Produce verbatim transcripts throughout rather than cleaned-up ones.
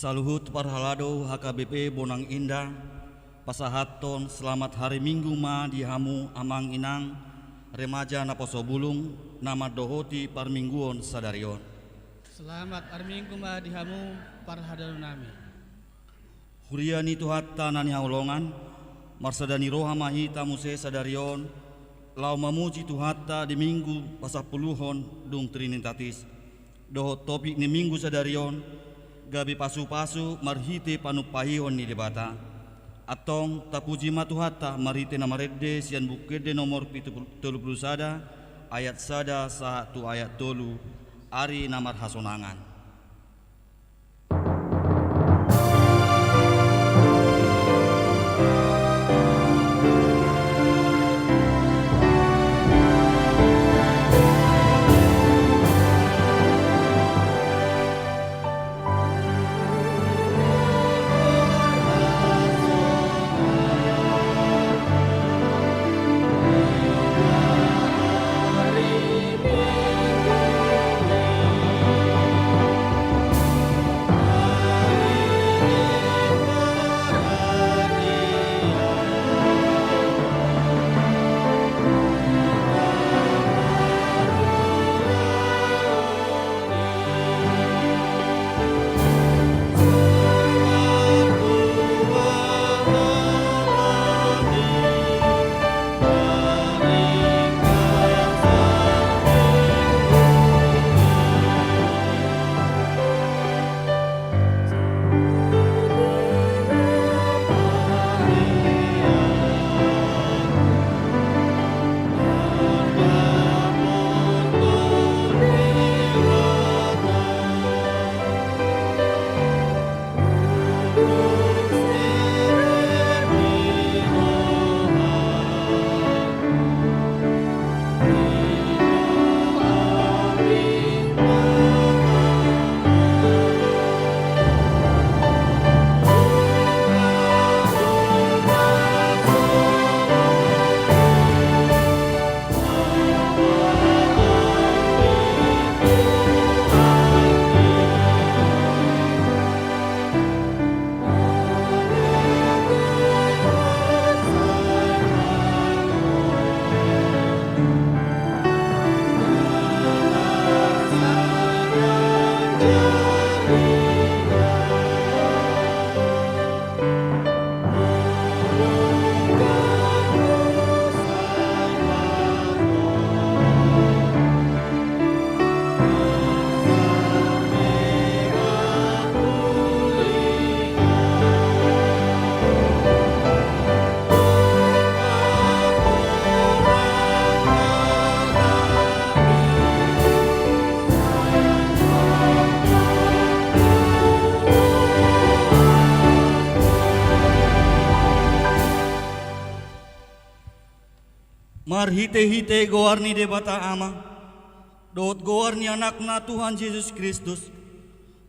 Saluhut parhalado H K B P Bonang Indah, pasahathon selamat hari Minggu ma di hamu amang inang, remaja naposo bulung, na mandohoti parmingguon sadari on. Selamat hari Minggu ma di hamu parhalado nami. Huria ni Tuhanta na hinaholongan, marsada ni roha ma hita muse sadari on, laho mamuji Tuhanta di Minggu pasampuluhon dung Trinitatis. Dohot topik ni Minggu sadari on, gabe pasupasu marhite panumpahihon ni Debata. Antong tapuji ma Tuhanta marhite na marende sian Buku Ende nomor pitu pulu, tolu pulu sada, ayat sada sahat tu ayat tolu, ari na marhasonangan. Marhitehite goar ni Debata Ama, dohot goar ni Anakna Tuhan Jesus Kristus,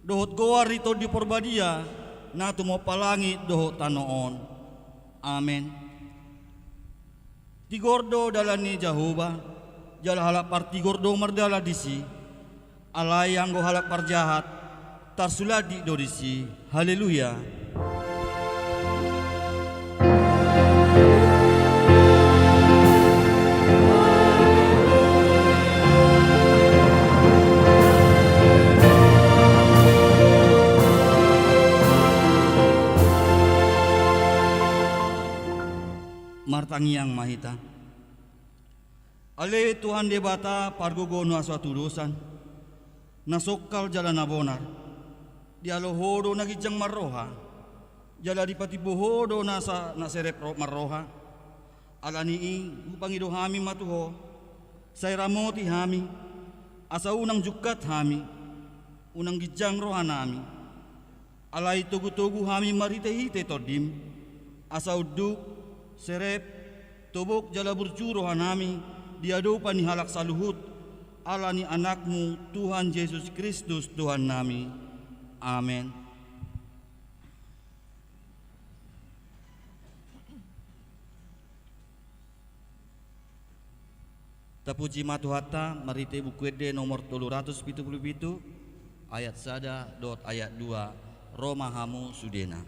dohot goar ni Tondi Parbadia, na tumompa langit dohot tano on. Amen. Tigor do dalan ni Jahowa, jala halak partigor do mardalan disi. Alai anggo halak parjahat, tarsulandik do disi. Haleluya. Martangiang ma hita. Ale Tuhan Debata, pargogo ni hasuhuton, na songkal jala na bonar, dialo Ho do na ginjang marroha, jala dipatimbo Ho do nasa na serep ro-, marroha. Ala ni i, hupangido hami ma tu Ho, sai ramoti hami, asa unang jungkat hami, unang ginjang rohanami. Alai togutogu hami marhitehite Tondim, asa unduk, serep, tobok jala burju rohanami di adopan ni halak saluhut, ala ni Anakmu, Tuhan Jesus Kristus, Tuhannami. Amen. Tapuji ma Tuhanta, marhite Buku Ende nomor tolu ratus pitu pulu pitu, ayat sada dohot ayat dua. Ro ma hamu sudena.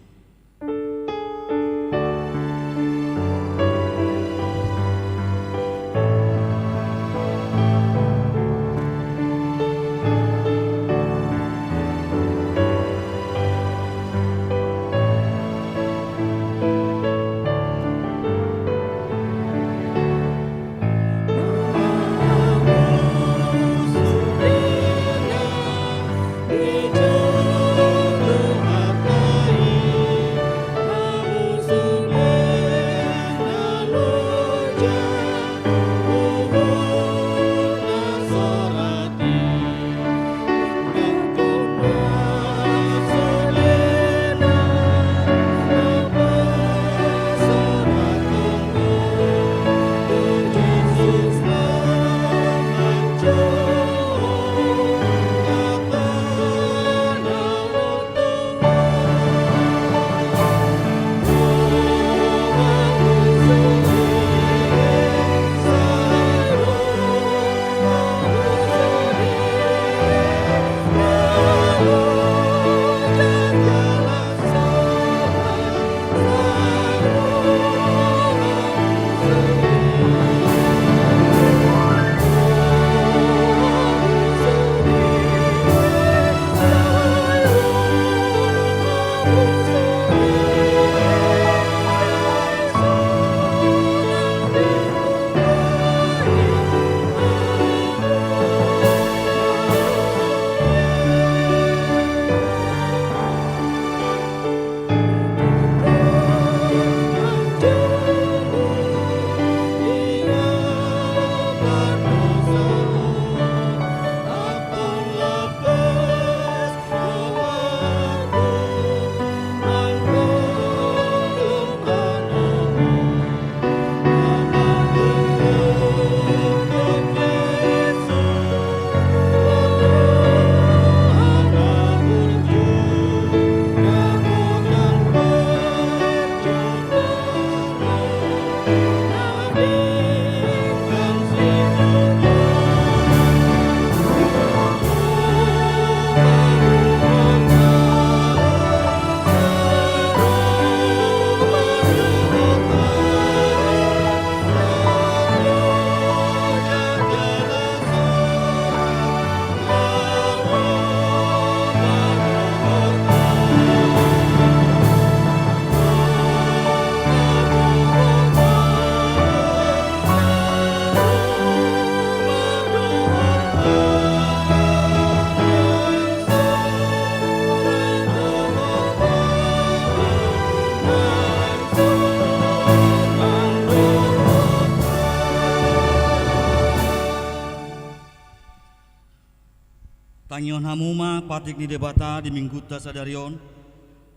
Tangihon hamu ma patik ni Debata di Minggunta sadari on,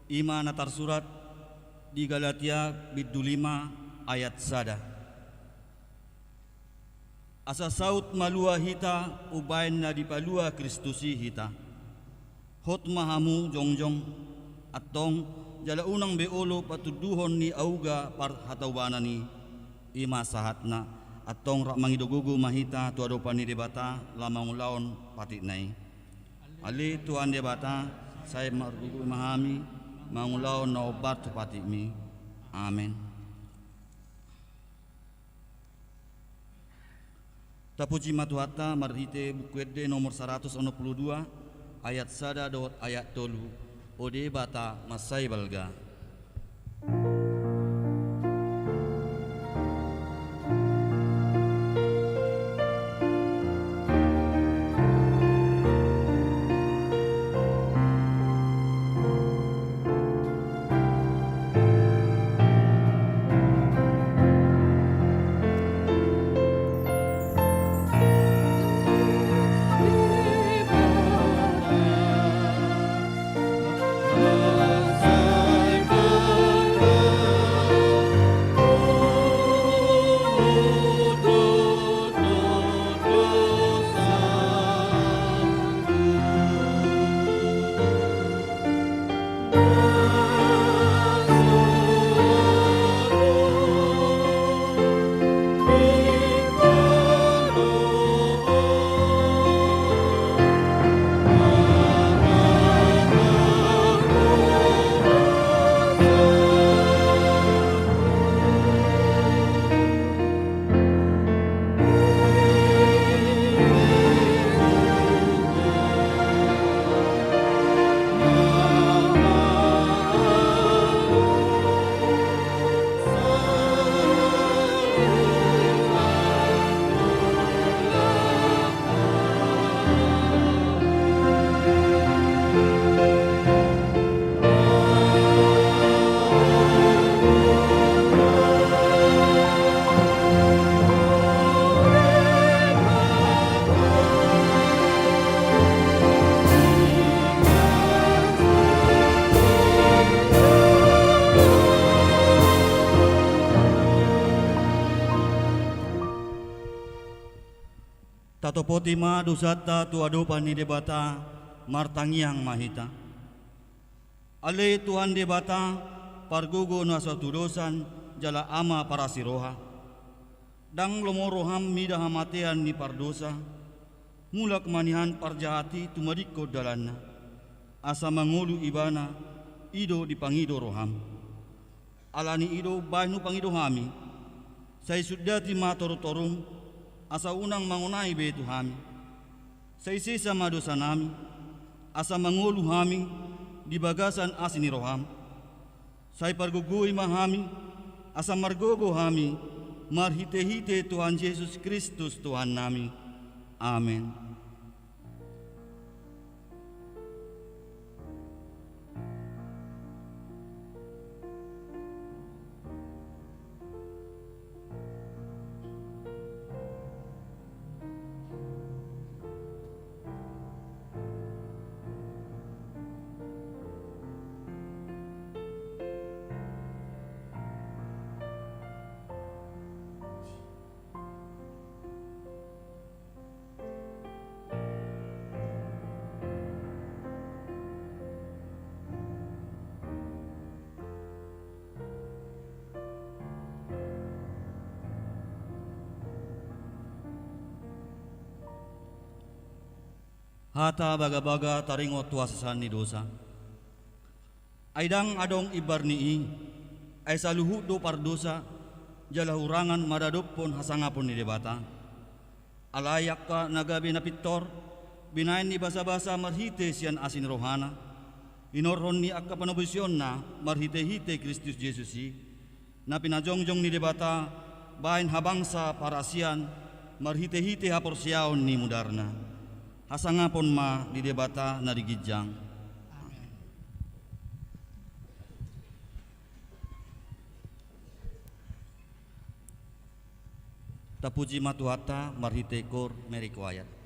i ma na tarsurat di Galatia bindu lima ayat sada. Asa saut malua hita umbahen na dipalua Kristus i hita. Hot ma hamu jongjong, antong, jala unang be olo patunduhon ni auga parhataubanan i. I ma sahatna, antong rap mangido gogo ma hita tu adopan ni Debata laho mangulahon patikna i. Ale Tuhan Debata, sai margogo ma hami mangulahon na hombar tu patikmi. Amen. Tapuji ma Tuhanta marhite Buku Ende nomor saratus onom pulu dua, ayat sada dohot ayat tolu. O Debata mansai balga. Tatopoti ma dosanta tu adopan ni Debata, martangiang ma hita. Ale Tuhan Debata, pargogo na so tudosan, jala Ama parasi roha. Ndang lomo roham mida hamatean ni pardosa, mulak ma nian parjahat i tumadingkon dalanna, asa mangolu ibana, i do dipangido roham. Ala ni i do umbahen hupangido hami, sai sundati ma torutorum, asa unang mangonai be tu hami. Sai sesa ma dosanami, asa mangolu hami di bagasan asi ni roham. Sai pargogoi ma hami, asa margogo hami, marhitehite Tuhan Jesus Kristus Tuhannami. Amen. Hata bagabaga taringot tu hasesaan ni dosa. Ai ndang adong imbar ni i, ai saluhut do pardosa, jala hurangan maradophon hasangapon ni Debata. Alai angka na gabe na pintor, binahen ni basabasa marhite sian asi ni rohana, hinorhon ni angka panopisionna marhitehite Kristus Jesus i, na pinajongjong ni Debata bahen habangsa parasian marhitehite haporseaon ni mudarna. Hasangapon ma di Debata na di ginjang. Amen. Tapuji ma Tuhanta marhite koor Mary Choir.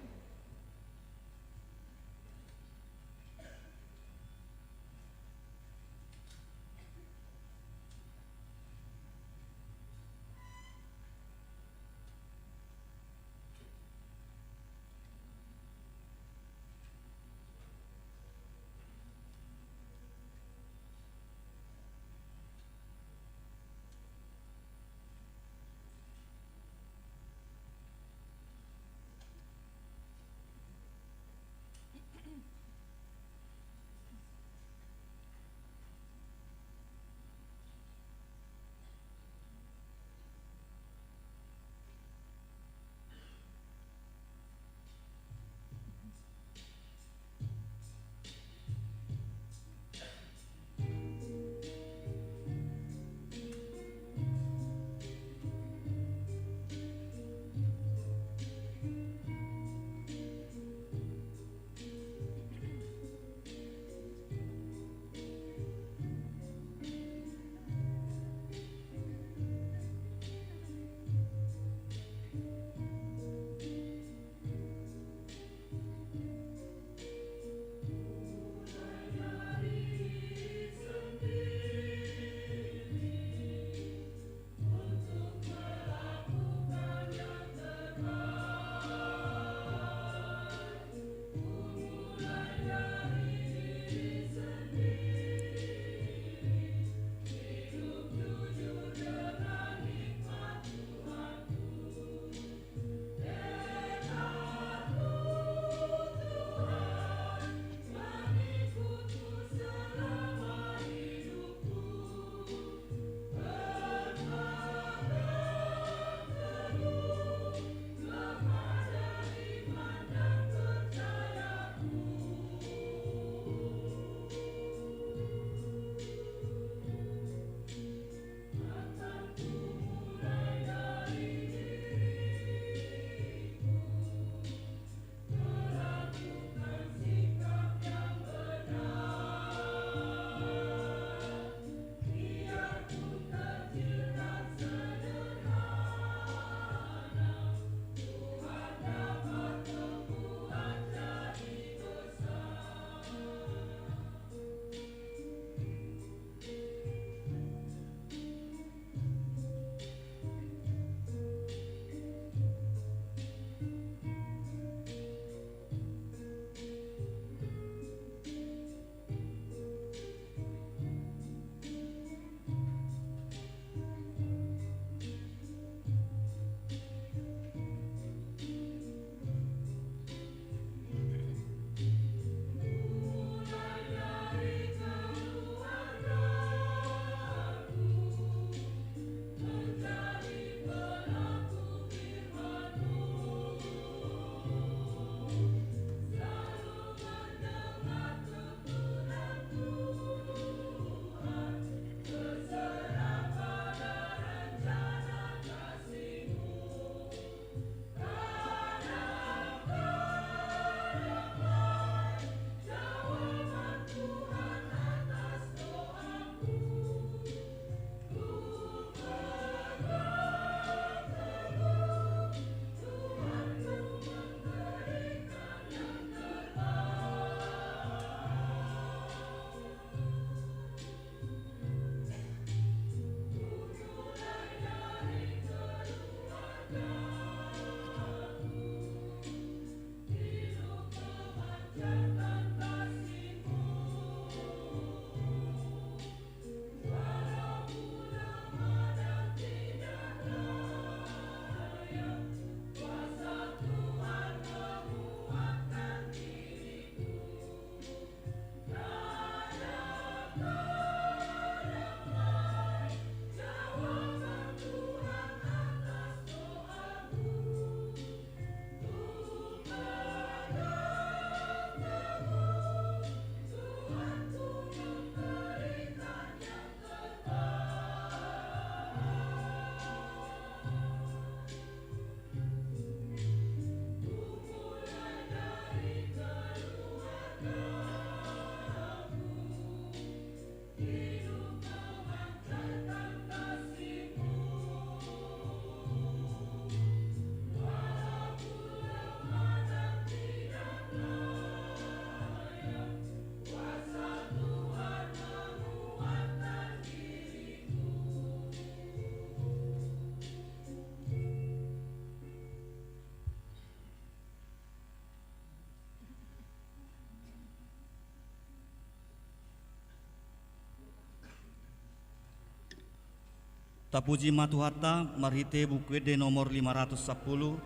Tapuji ma Tuhanta marhite Buku Ende nomor lima ratus sampulu,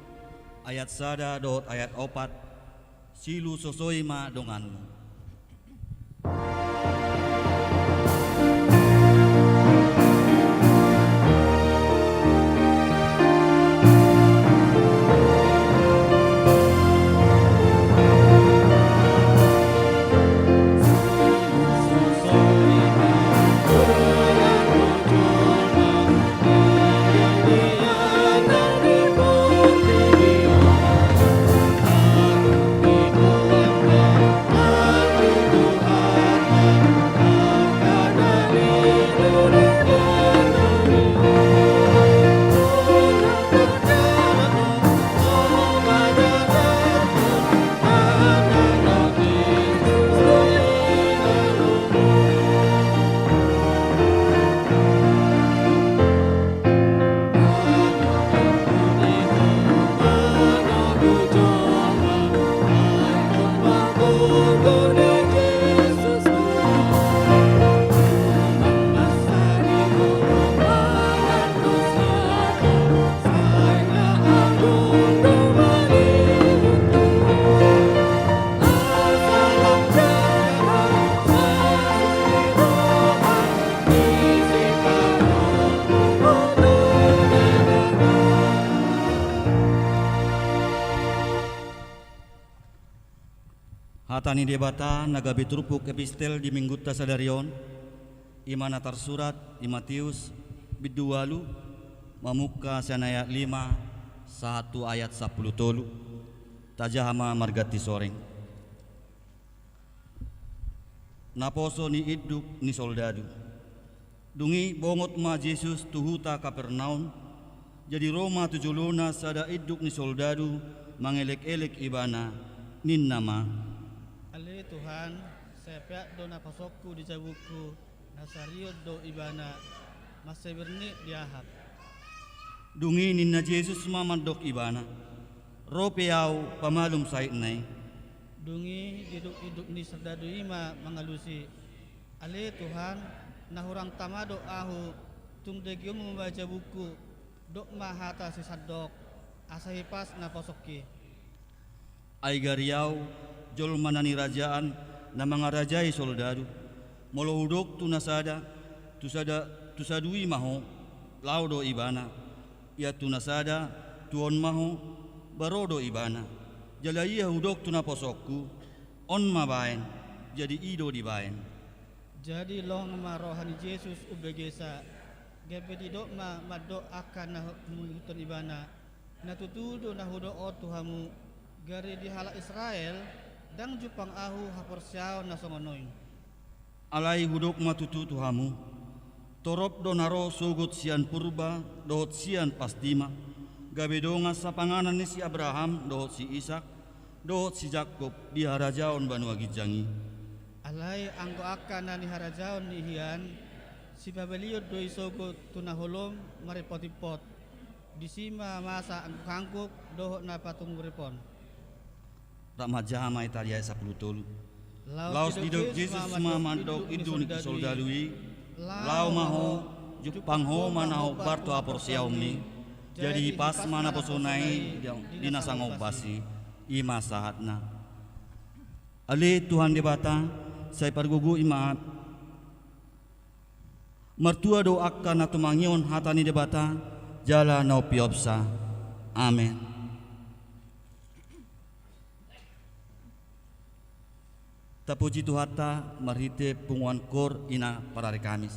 ayat sada dohot ayat opat. Silusosoi ma donganmu. Hata ni Debata na gabe turpuk epistel di Minggunta sadari on, i ma na tarsurat di Mateus bindu ualu, mamungka sian ayat lima sahat tu ayat sampulu tolu. Tajaha ma marganti soreng. Naposo ni induk ni soldadu. Dung i bongot ma Jesus tu huta Kapernaum. Jadi ro ma tu jolona sada induk ni soldadu, mangelek-elek Ibana, ninna ma: Ale Tuhan, sai peak do naposongku di jabungku, na sarion do ibana, mansai bernit diahap. Dung i ninna Jesus ma mandok ibana: Ro pe Ahu, pamalum sahitna i. Dung i didok induk ni soldadu i ma mangalusi: Ale Tuhan, na hurang tama do ahu, tung dagionmu ma jabungku. Dok ma hata sisandok, asa hipas naposongki. Ai gari Ahu jolma na nirajaan, na mangarajai soldadu. Molo hudok tu na sada, tu sada, tu sadui ma ho, laho do ibana. Ia tu na sada, tu on ma ho, ba ro do ibana. Jala ia hudok tu naposongku, on ma baen, jadi i do dibaen. Jadi longang ma roha ni Jesus umbegesa, gabe didok ma mandok angka na mangihuthon ibana: Na tutu do na hudok on tu hamu, gari di halak Israel ndang jumpang ahu haporseaon na songon on. Alai hudok ma tutu tu hamu: Torop do na ro sogot sian purba dohot sian pastima, gabe dongan sapanganan ni si Abraham dohot si Isak dohot si Jakob di harajaon banua ginjang i. Alai anggo angka na niharajaon ni hian, sipabalion do i sogot tu na holom marimpot-impot. Disi ma masa angguk-angguk dohot na patunguripon. Rap manjaha ma hita di ayat sampulu tolu. Laos didok Jesus ma mandok induk ni soldadu i: Laho ma ho, jumpang ho ma na hombar tu haporseaonmi. Jadi hipas ma naposona i di na sangombas i. I ma sahatna. Ale Tuhan Debata, sai pargogoi ma. Martua do angka na tumangihon hata ni Debata, jala na umpeopsa. Amen. Tapuji Tuhanta marhite punguan koor i na parari Kamis.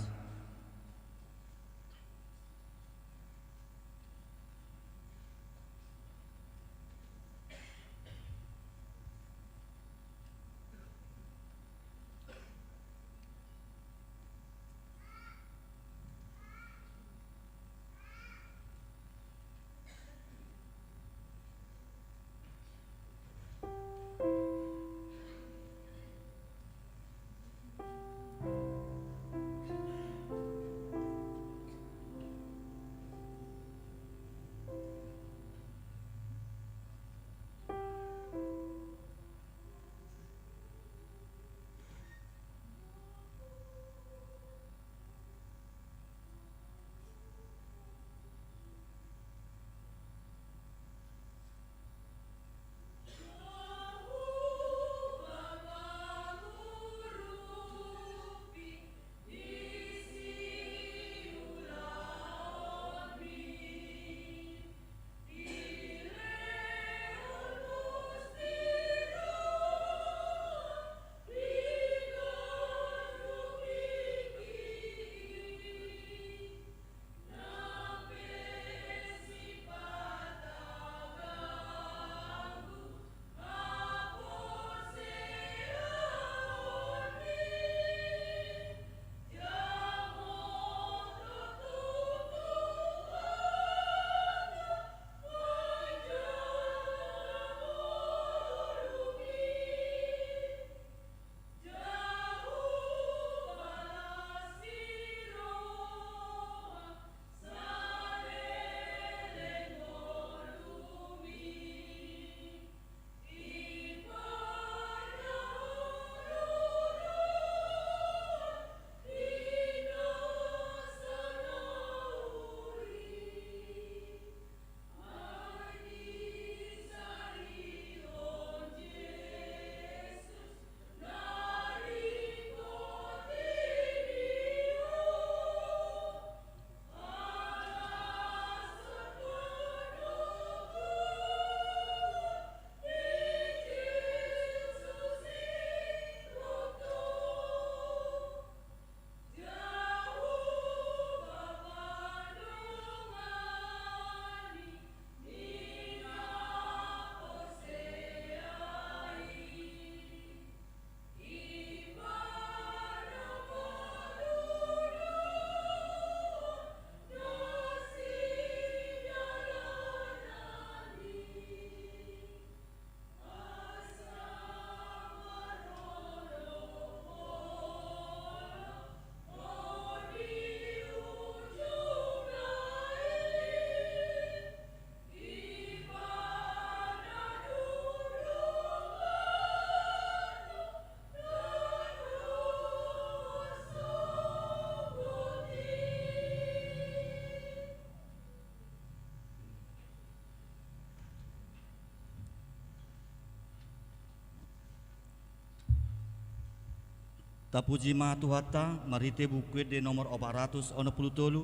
Tapuji ma Tuhanta marhite Buku Ende nomor opat ratus onom pulu tolu,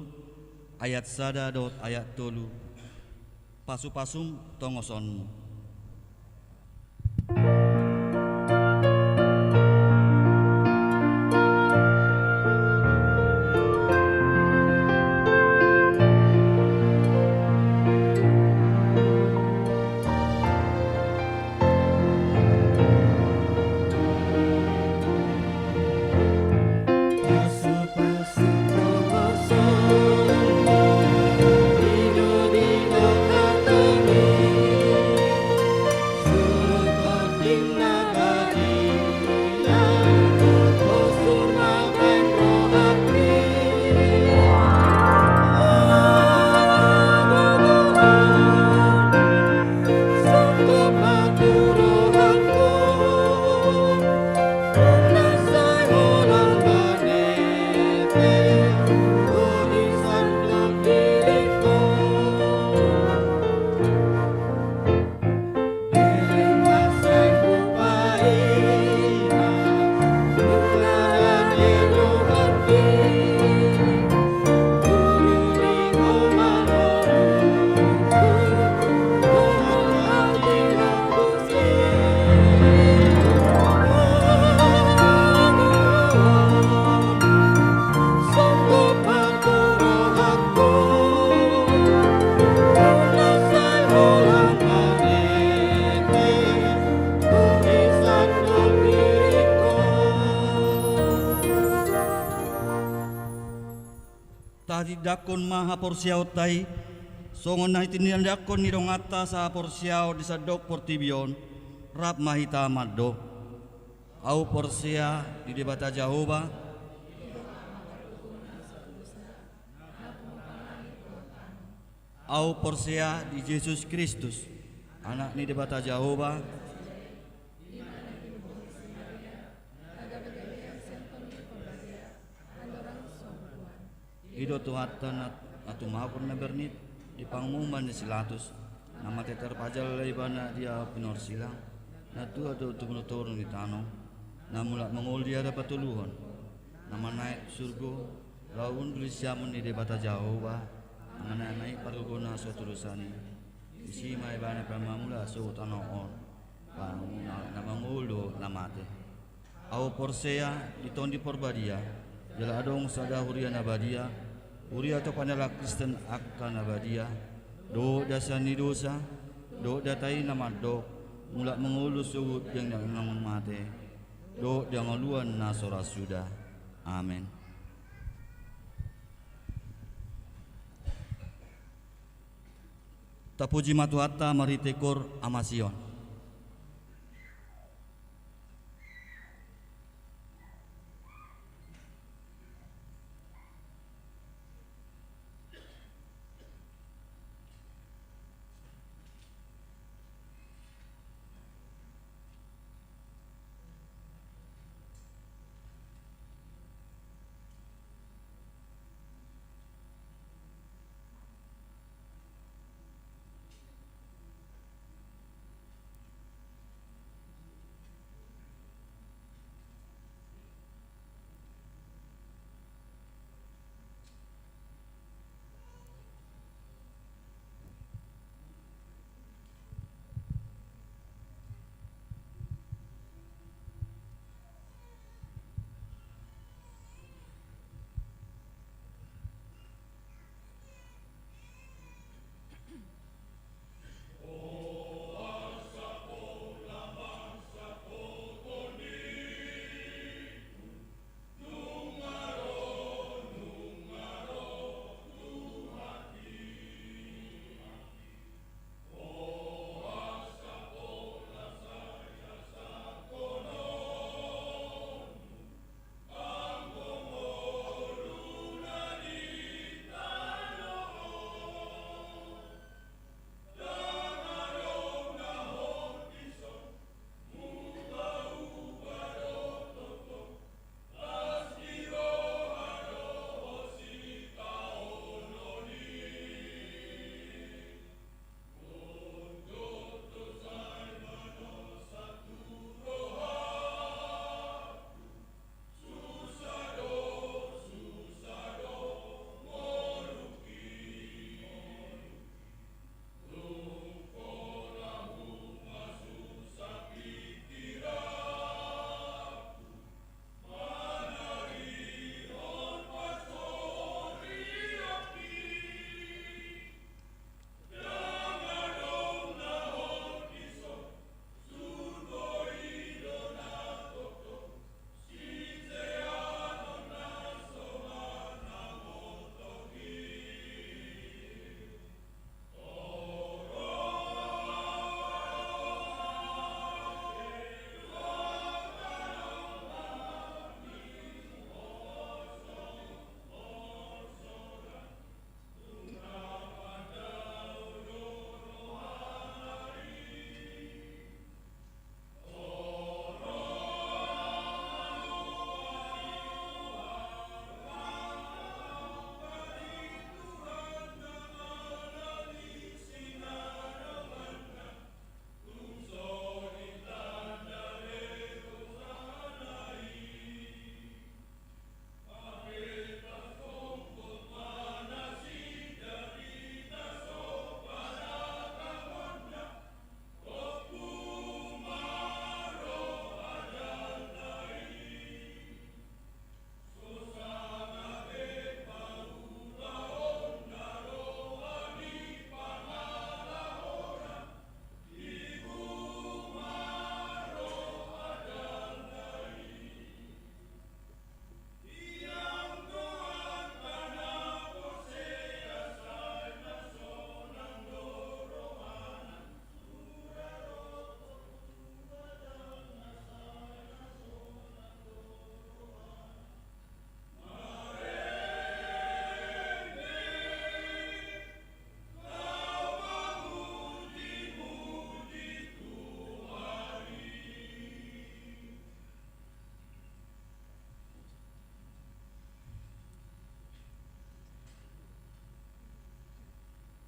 ayat sada dohot ayat tolu. Pasupasum tongosonmu. Tatindangkon ma haporseaonta i, songon na tinindangkon ni donganta sahaporseaon di sandok portibi on. Rap ma hita mandok. Ahu porsea di Debata Jahowa. Ahu porsea di Jesus Kristus, Anak ni Debata Jahowa. I do Tuhanta na, na tumangkon na bernit di panguhuman ni si Latus, na mate tarpajal ibana di api norsilang, na tua do tu toru ni tano, na mulak mangolu di hadapan toluhon, na manaek tu surgo, laho hundul di siamun ni Debata Jahowa, manang na i pargogona so tudosan i. Disi ma ibana pe mamulak sogot tano on, panguhuna na mangolu na mate. Ahu porsea di Tondi Parbadia, jala adong sada huria na badia, huria tu pardalanan Kristen angka na badia, dohot di hasesaan ni dosa, dohot di hata i na mandok, mulak mangolu sogot di anggiat na mate, dohot di hangoluan na so ra suda. Amen. Tapuji ma Tuhanta marhite kor Ama Sion.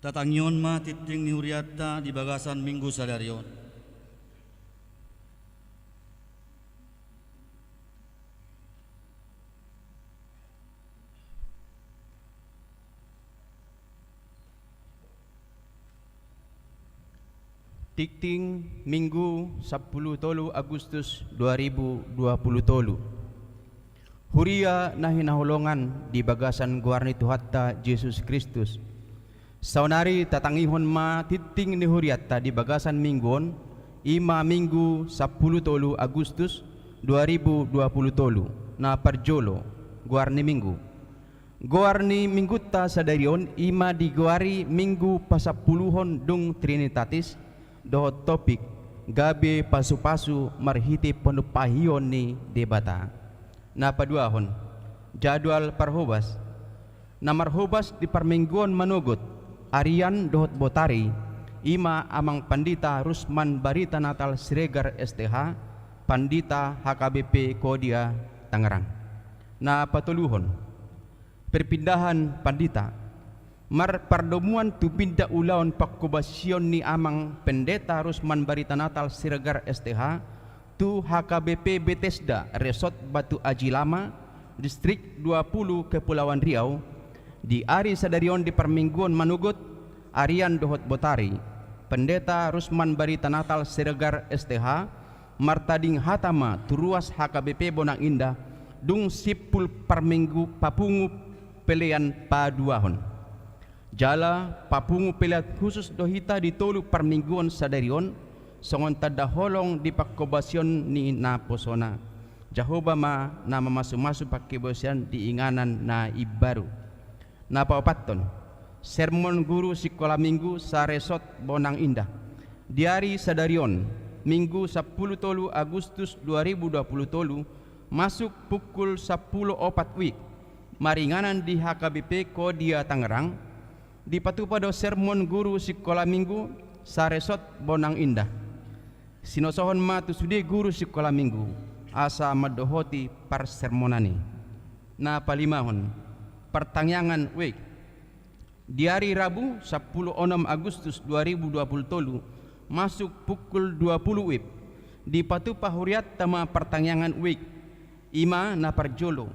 Tatangihon ma tingting ni hurianta di bagasan Minggu sadari on. Tingting, Minggu, sampulu tolu Agustus dua ribu dua puluh tolu. Huria na hinaholongan di bagasan goar ni Tuhanta Jesus Kristus. Saonari tatangihon ma tingting ni hurianta di bagasan Minggu on, i ma Minggu sampulu tolu Agustus dua ribu dua puluh tolu, na parjolo, goar ni Minggu. Goar ni Minggunta sadari on i ma digoari Minggu pasampuluhon dung Trinitatis, dohot topik gabe pasupasu marhite panumpahion ni Debata. Na paduahon, jadwal parhobas. Na marhobas di parmingguon manogot, arian dohot botari, i ma Amang Pandita Rusman Barita Natal Siregar S T H, Pandita H K B P Kodia Tangerang. Na patoluhon, perpindahan pandita. Marpardomuan tu pinda ulaon pangkobasion ni Amang Pendeta Rusman Barita Natal Siregar S T H tu H K B P Betesda, Resort Batu Aji Lama, Distrik dua puluh, Kepulauan Riau, di ari sadari on di parmingguon manogot, arian dohot botari, Pendeta Rusman Barita Natal Siregar S T H, martading hata ma tu ruas H K B P Bonang Indah, dung simpul parminggu papungu pelean paduahon. Jala papungu pelean khusus do hita di tolu parmingguon sadari on, songon tanda holong di pangkobasion ni naposona. Jahowa ma na mamasumasu pangkobasion di inganan na imbaru. Na paopathon, sermon guru sikola minggu sa-Resort Bonang Indah. Di ari sadari on, Minggu sampulu tolu Agustus dua ribu dua puluh tolu, masuk pukul sampulu opat wib, maringanan di H K B P Kodia Tangerang, dipatupa do sermon guru sikola minggu sa-Resort Bonang Indah. Sinosohon ma tu sude guru sikola minggu, asa mandohoti parsermonan i. Na palimahon, partangiangan wijk. Di ari Rabu, sampulu onom Agustus dua ribu dua puluh tolu, masuk pukul dua puluh wib, dipatupa hurianta ma partangiangan wijk. I ma na parjolo,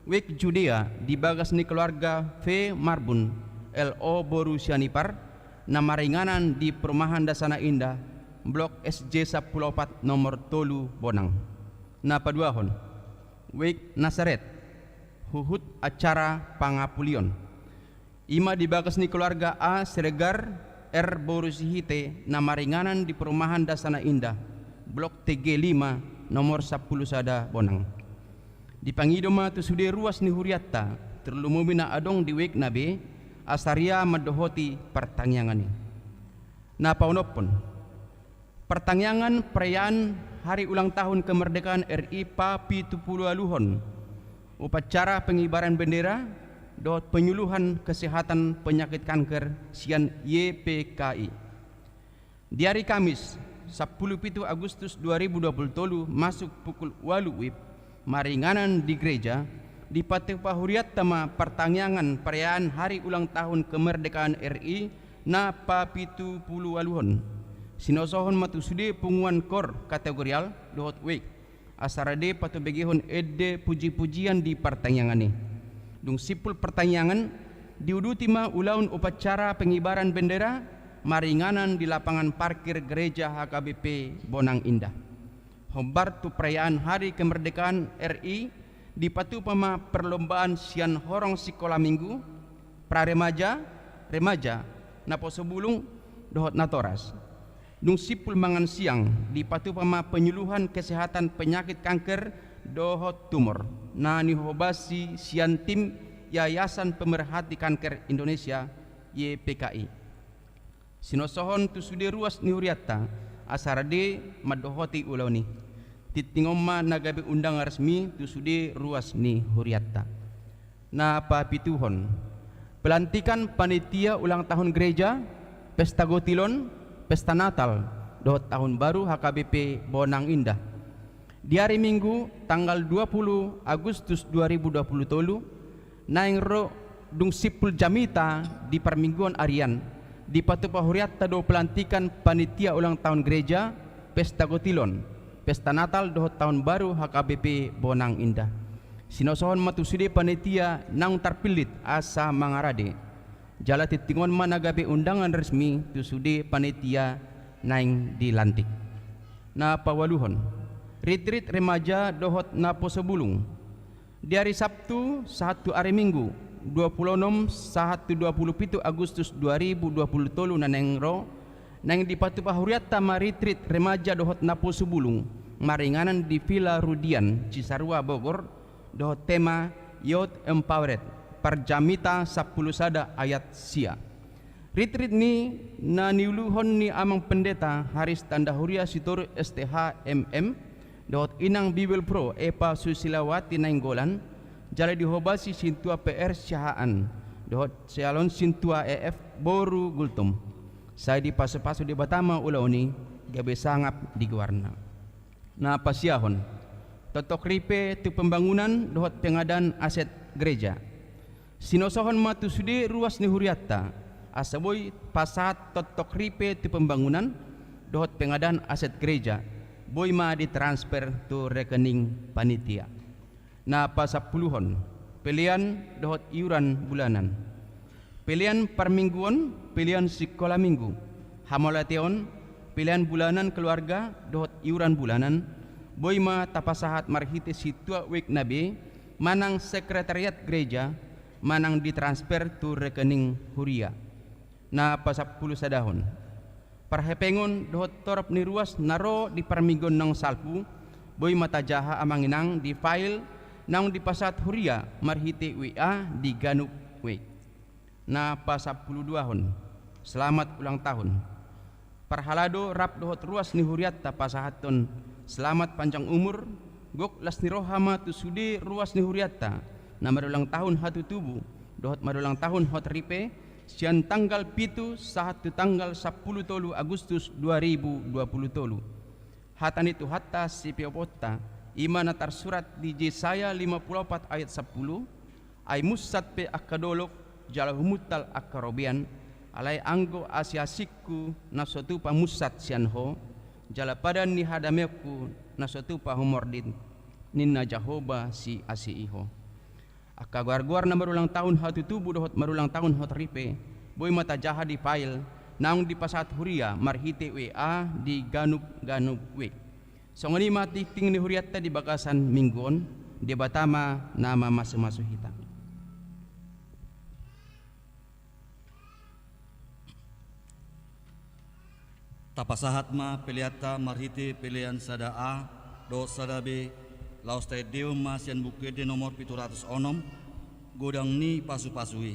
wijk Judea di bagas ni keluarga V Marbun, L O boru Sianipar, na maringanan di Perumahan Dasana Indah, Blok S J sampulu opat nomor tolu Bonang. Na paduahon, wijk Nasaret, huhut acara pangapulion. I ma di bagas ni keluarga A Siregar, R boru Sihite, na maringanan di Perumahan Dasana Indah, Blok T G lima, nomor sampulu sada Bonang. Dipangido ma tu sude ruas ni hurianta, tarlumobi na adong di wijk na be, asa ria mandohoti partangiangan i. Na paonomhon, partangiangan perayaan hari ulang tahun kemerdekaan R I papitupuluualuhon, upacara pengibaran bendera, dohot penyuluhan kesehatan penyakit kanker sian Y P K I. Di ari Kamis, sampulu pitu Agustus dua ribu dua puluh tolu, masuk pukul ualu wib, maringanan di gereja, dipatupa hurianta ma partangiangan perayaan hari ulang tahun kemerdekaan R I na papitupuluualuhon. Sinosohon ma tu sude punguan kor kategorial dohot wijk, asa rade patubegehon ende pujipujian di partangiangan i. Dung simpul partangiangan, diuduti ma ulaon upacara pengibaran bendera maringanan di lapangan parkir gereja H K B P Bonang Indah. Hombar tu perayaan hari kemerdekaan R I, dipatupa ma perlombaan sian horong sikola minggu, praremaja, remaja, naposobulung, dohot natoras. Dung simpul mangan siang, dipatupa ma penyuluhan kesehatan penyakit kanker dohot tumor, na nihobasi sian tim Yayasan Pemerhati Kanker Indonesia, Y P K I. Sinosohon tu sude ruas ni hurianta, asa rade mandohoti ulaon i. Tingting on ma na gabe undangan resmi tu sude ruas ni hurianta. Na papituhon, pelantikan panitia ulang tahun gereja, pesta gotilon, pesta Natal, dohot tahun baru H K B P Bonang Indah. Di ari Minggu, tanggal dua puluh Agustus dua ribu dua puluh tolu, naeng ro dung simpul jamita di parmingguon arian, Dipatupa hurianta do pelantikan panitia ulang tahun gereja, pesta gotilon, pesta Natal dohot tahun baru H K B P Bonang Indah. Sinosohon ma tu sude panitia naung tarpillit asa mangarade. Jala tingtingon ma na gabe undangan resmi tu sude panitia naeng dilantik. Na paluahon, ritrit remaja dohot naposo bulung. Di ari Sabtu sahat tu ari Minggu, dua pulu onom sahat tu dua pulu pitu Agustus dua ribu dua pulu tolu na naeng ro, naeng dipatupa hurianta ma ritrit remaja dohot naposo bulung, maringanan di Villa Rudian, Cisarua, Bogor, dohot tema Youth Empowered, Parjamita sampulu sada ayat sia. Ritrit ni na niuluhon ni Amang Pendeta Haris Tandahuria Sitorus S T H M M, dohot Inang Bibelvrouw Eva Susilawati Nainggolan, jala dihobasi Sintua P R Siahaan, dohot sialon Sintua E F boru Gultom. Sai dipasupasu Debata ma ulaon i, gabe sangap di goarna. Na pasiahon, toktok ripe tu pembangunan dohot pengadaan aset gereja. Sinosohon ma tu sude ruas ni hurianta, asa boi pasahat toktok ripe tu pembangunan dohot pengadaan aset gereja, boi ma ditransfer tu rekening panitia. Na pasampuluhon, pelean dohot iuran bulanan. Pelean parmingguon, pelean sikola minggu. Hamauliateon, pelean bulanan keluarga dohot iuran bulanan, boi ma tapasahat marhite Sintua Wijk na be, manang sekretariat gereja, manang ditransfer tu rekening huria. Na pasampulu sadahon, parhepengon dohot torop ni ruas na ro di parmingguon naung salpu, boi ma tajaha Amang Inang di file naung dipasahat huria marhite W A di ganup wijk. Na pasampulu duahon, selamat ulang tahun. Parhalado rap dohot ruas ni hurianta pasahathon selamat panjang umur, gok las ni roha ma tu sude ruas ni hurianta, na marulang tahun hatutubu dohot marulang tahun hot ripe, sian tanggal pitu sahat tu tanggal sampulu tolu Agustus dua ribu dua pulu tolu. Hata ni Tuhanta sipiompionta, i ma na tarsurat di Jesaya lima pulu opat ayat sampulu, ai munsat pe angka dolok, jala humuntal angka robean, alai anggo asiasingku na so tupa munsat sian ho, jala padan ni hadameonku na so tupa humordit, ninna Jahowa siasi i ho. Angka goargoar na marulang tahun hatutubu dohot marulang tahun hot ripe, boi ma tajaha di file naung dipasahat huria marhite W A di ganup-ganup wijk. Songon i ma tingting ni hurianta di bagasan minggu on, Debata ma na mamasumasu hita. Tapasahat ma peleanta marhite pelean sada A dohot sada B, laos taendehon ma sian Buku Ende nomor pitu ratus onom, Godang ni Pasupasu i.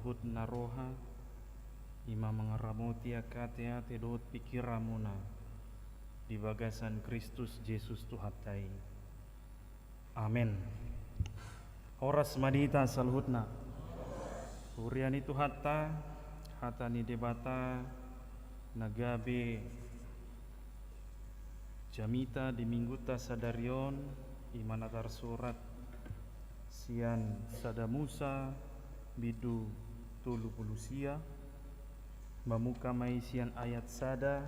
Hut na roha, ima mangaramoti angka ateate dohot pingkiranmuna di bagasan Kristus Jesus Tuhanta i. Amen. Horas ma di hita saluhutna. Huria ni Tuhanta, hata ni Debata na gabe jamita di minggunta sadari on, ima na tarsurat sian Sada Musa bindu tolu pulu sia, mamungka ma i sian ayat sada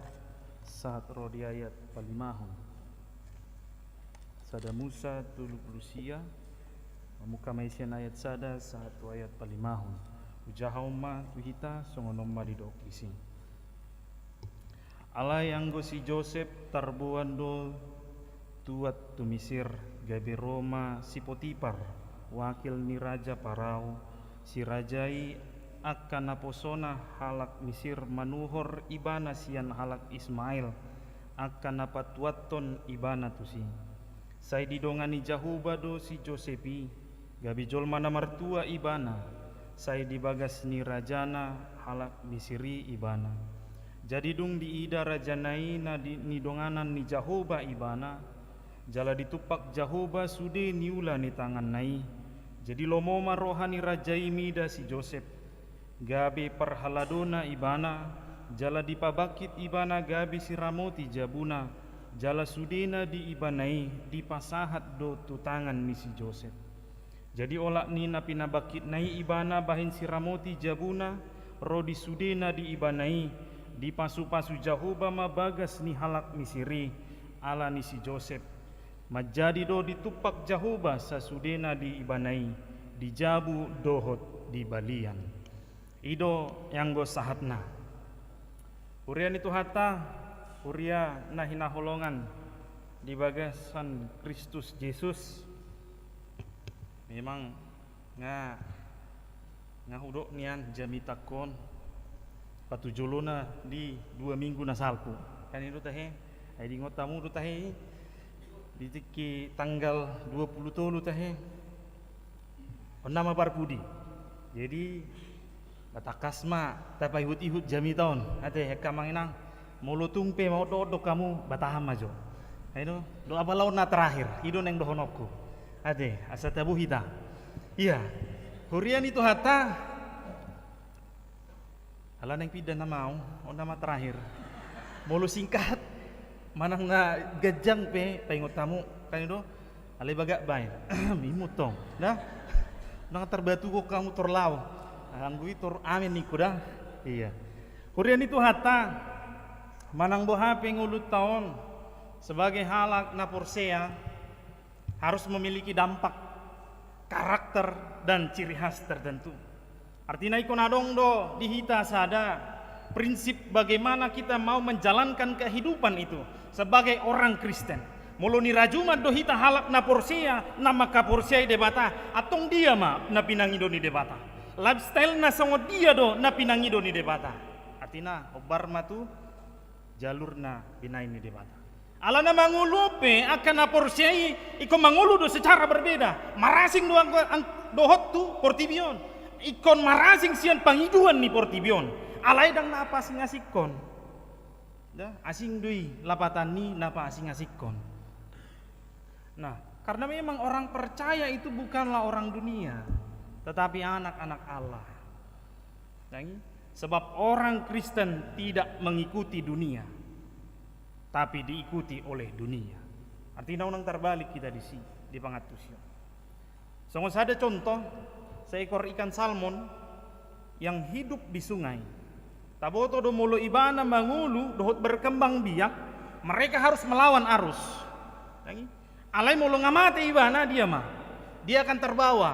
sahat ro di ayat palimahon. Sada Musa tolu pulu sia, mamungka ma i sian ayat sada sahat tu ayat palimahon. Hujahahon ma tu hita, songon on ma didok disi. Alai anggo si Josep tarboan do tuat tu Misir, gabe ro ma si Potipar, wakil ni raja Parao, si raja i, angka naposona halak Misir manuhor ibana sian halak Ismael, angka na patuathon ibana tusi. Sai didongani Jahowa do si Josep i, gabe jolma na martua ibana, sai di bagas ni rajana halak Misir i ibana. Jadi dung diida rajana i na di, nidonganan ni Jahowa ibana, jala ditumpak Jahowa sude niula ni tanganna i. Jadi lomo ma roha ni raja i mida si Josep, gabe parhaladona ibana, jala dipabangkit ibana gabe siramoti jabuna, jala sude na di ibana i dipasahat do tu tangan ni si Josep. Jadi olat ni na pinabangkitna i ibana bahen siramoti jabuna, ro di sude na di ibana i, dipasupasu Jahowa ma bagas ni halak Misir i, ala ni si Josep. Manjadi do ditumpak Jahowa sasudena di ibana i, di jabu dohot di balian. I do anggo sahatna. Huria ni Tuhanta, huria na hinaholongan di bagasan Kristus Jesus. Memang nga, nga hudok nian jamitangkon patujolona di dua minggu na salpu. Kan i do tahe, ai diingot hamu do tahe i, di tingki tanggal dua pulu tolu tahe. On nama parpudi. Jadi batangkas ma tapaihut-ihut jamita on. Ate, angka amang inang, molo tung pe maondok-ondok hamu, batahan ma jo. Ai do, do apala on na terakhir, i do naeng dohononku. Ate, asa tabo hita. Ia, huria ni Tuhanta. Ala naeng pinda nama au, on nama terakhir. Molo singkat manang na ganjang pe paingot hamu, kan i do. Alai bagak baen. Imut tong. Nah. Nang tarbatuhon hamu tor laho. Anggo i tor amen ningku da. Ia. Huria ni Tuhanta, manang boha pe ngolunta on sebagai halak na porsea, harus memiliki dampak, karakter, dan ciri khas tertentu. Artina ingkon adong do di hita sada prinsip bagaimana kita mau menjalankan kehidupan itu sebagai orang Kristen. Molo nirajuman do hita halak na porsea, na mangkaporseai Debata, antong dia ma na pinangido ni Debata? Lifestyle na songon dia do na pinangido ni Debata? Artina, hombar ma tu jalur na binaen ni Debata. Alana mangolu pe angka na porsea i ingkon mangolu do secara berbeda. Marasing do anggo, ang-, dohot tu portibi on. Ingkon marasing sian pangidoan ni portibi on. Alai ndang na paasing-asingkon. Da, asing do i lapatan ni na paasing-asingkon. Nah, karena memang orang percaya itu bukanlah orang dunia, tetapi anak-anak Allah. Nang i, sebab orang Kristen tidak mengikuti dunia, tapi diikuti oleh dunia. Artina unang tarbalik hita disi, di pangantusion. Songon sada contoh, seekor ikan salmon yang hidup di sungai. Taboto do molo ibana mangolu dohot berkembang biak, mereka harus melawan arus. Nang i, alai molo nga mate ibana, dia ma, dia akan terbawa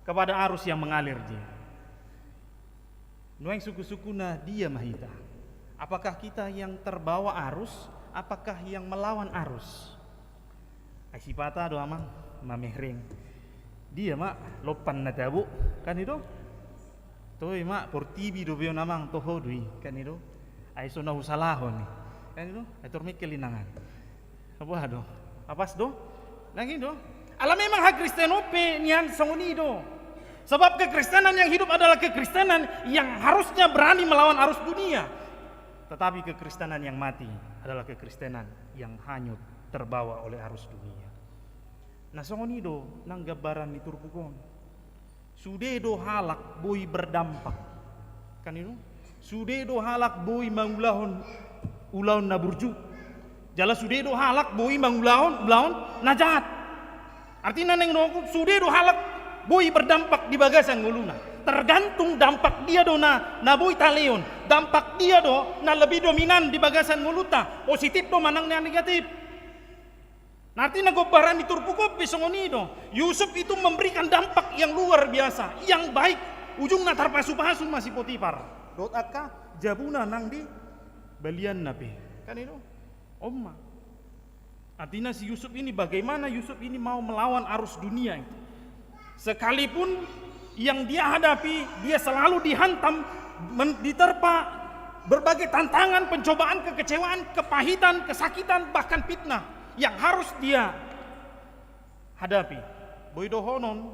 kepada arus yang mengalir dia. Nuaeng sungkun-sungkunna dia ma hita? Apakah kita yang terbawa arus? Apakah yang melawan arus? Ai sipata do amang, mamehreng. Dia ma lompan na tabo, kan i do? Toe ma portibi do beon amang, toho do i, kan i do? Ai so na husalahon i, kan i do? Ai tor mengkel inangan. Apa do? Apas do? Nang i do. Ala memang hakristenon pe nian songon i do. Sebab kekristenan yang hidup adalah kekristenan yang harusnya berani melawan arus dunia. Tetapi kekristenan yang mati adalah kekristenan yang hanyut terbawa oleh arus dunia. Na songon i do nang gambaran ni turpuk on. Sude do halak boi berdampak. Kan i do? Sude do halak boi mangulahon ulaon na burju. Jala sude do halak boi mangulahon ulaon na jahat. Artina naeng dohononku, sude do halak boi berdampak di bagasan ngoluna. Tergantung dampak dia do na, na boi talehon. Dampak dia do na lebih dominan di bagasan ngolunta. Positif do manang na negatif. Na artina gombaran ni turpuk on pe songon i do. Yusuf itu memberikan dampak yang luar biasa, yang baik. Ujungna tarpasupasu ma si Potipar dohot angka jabuna nang di balianna pe. Kan i do? On ma. Artina si Yusuf ini, bagaimana Yusuf ini mau melawan arus dunia itu. Sekalipun yang dia hadapi, dia selalu dihantam, men-, diterpa berbagai tantangan, pencobaan, kekecewaan, kepahitan, kesakitan, bahkan fitnah yang harus dia hadapi. Boi dohonon,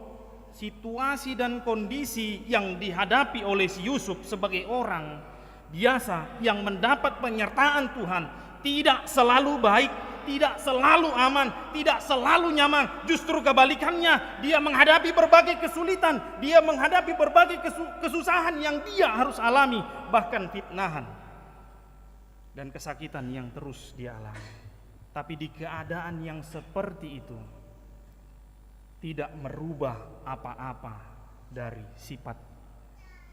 situasi dan kondisi yang dihadapi oleh si Yusuf sebagai orang biasa yang mendapat penyertaan Tuhan tidak selalu baik, tidak selalu aman, tidak selalu nyaman. Justru kebalikannya, dia menghadapi berbagai kesulitan, dia menghadapi berbagai kesu-, kesusahan yang dia harus alami, bahkan fitnahan dan kesakitan yang terus dia alami. Tapi di keadaan yang seperti itu, tidak merubah apa-apa dari sifat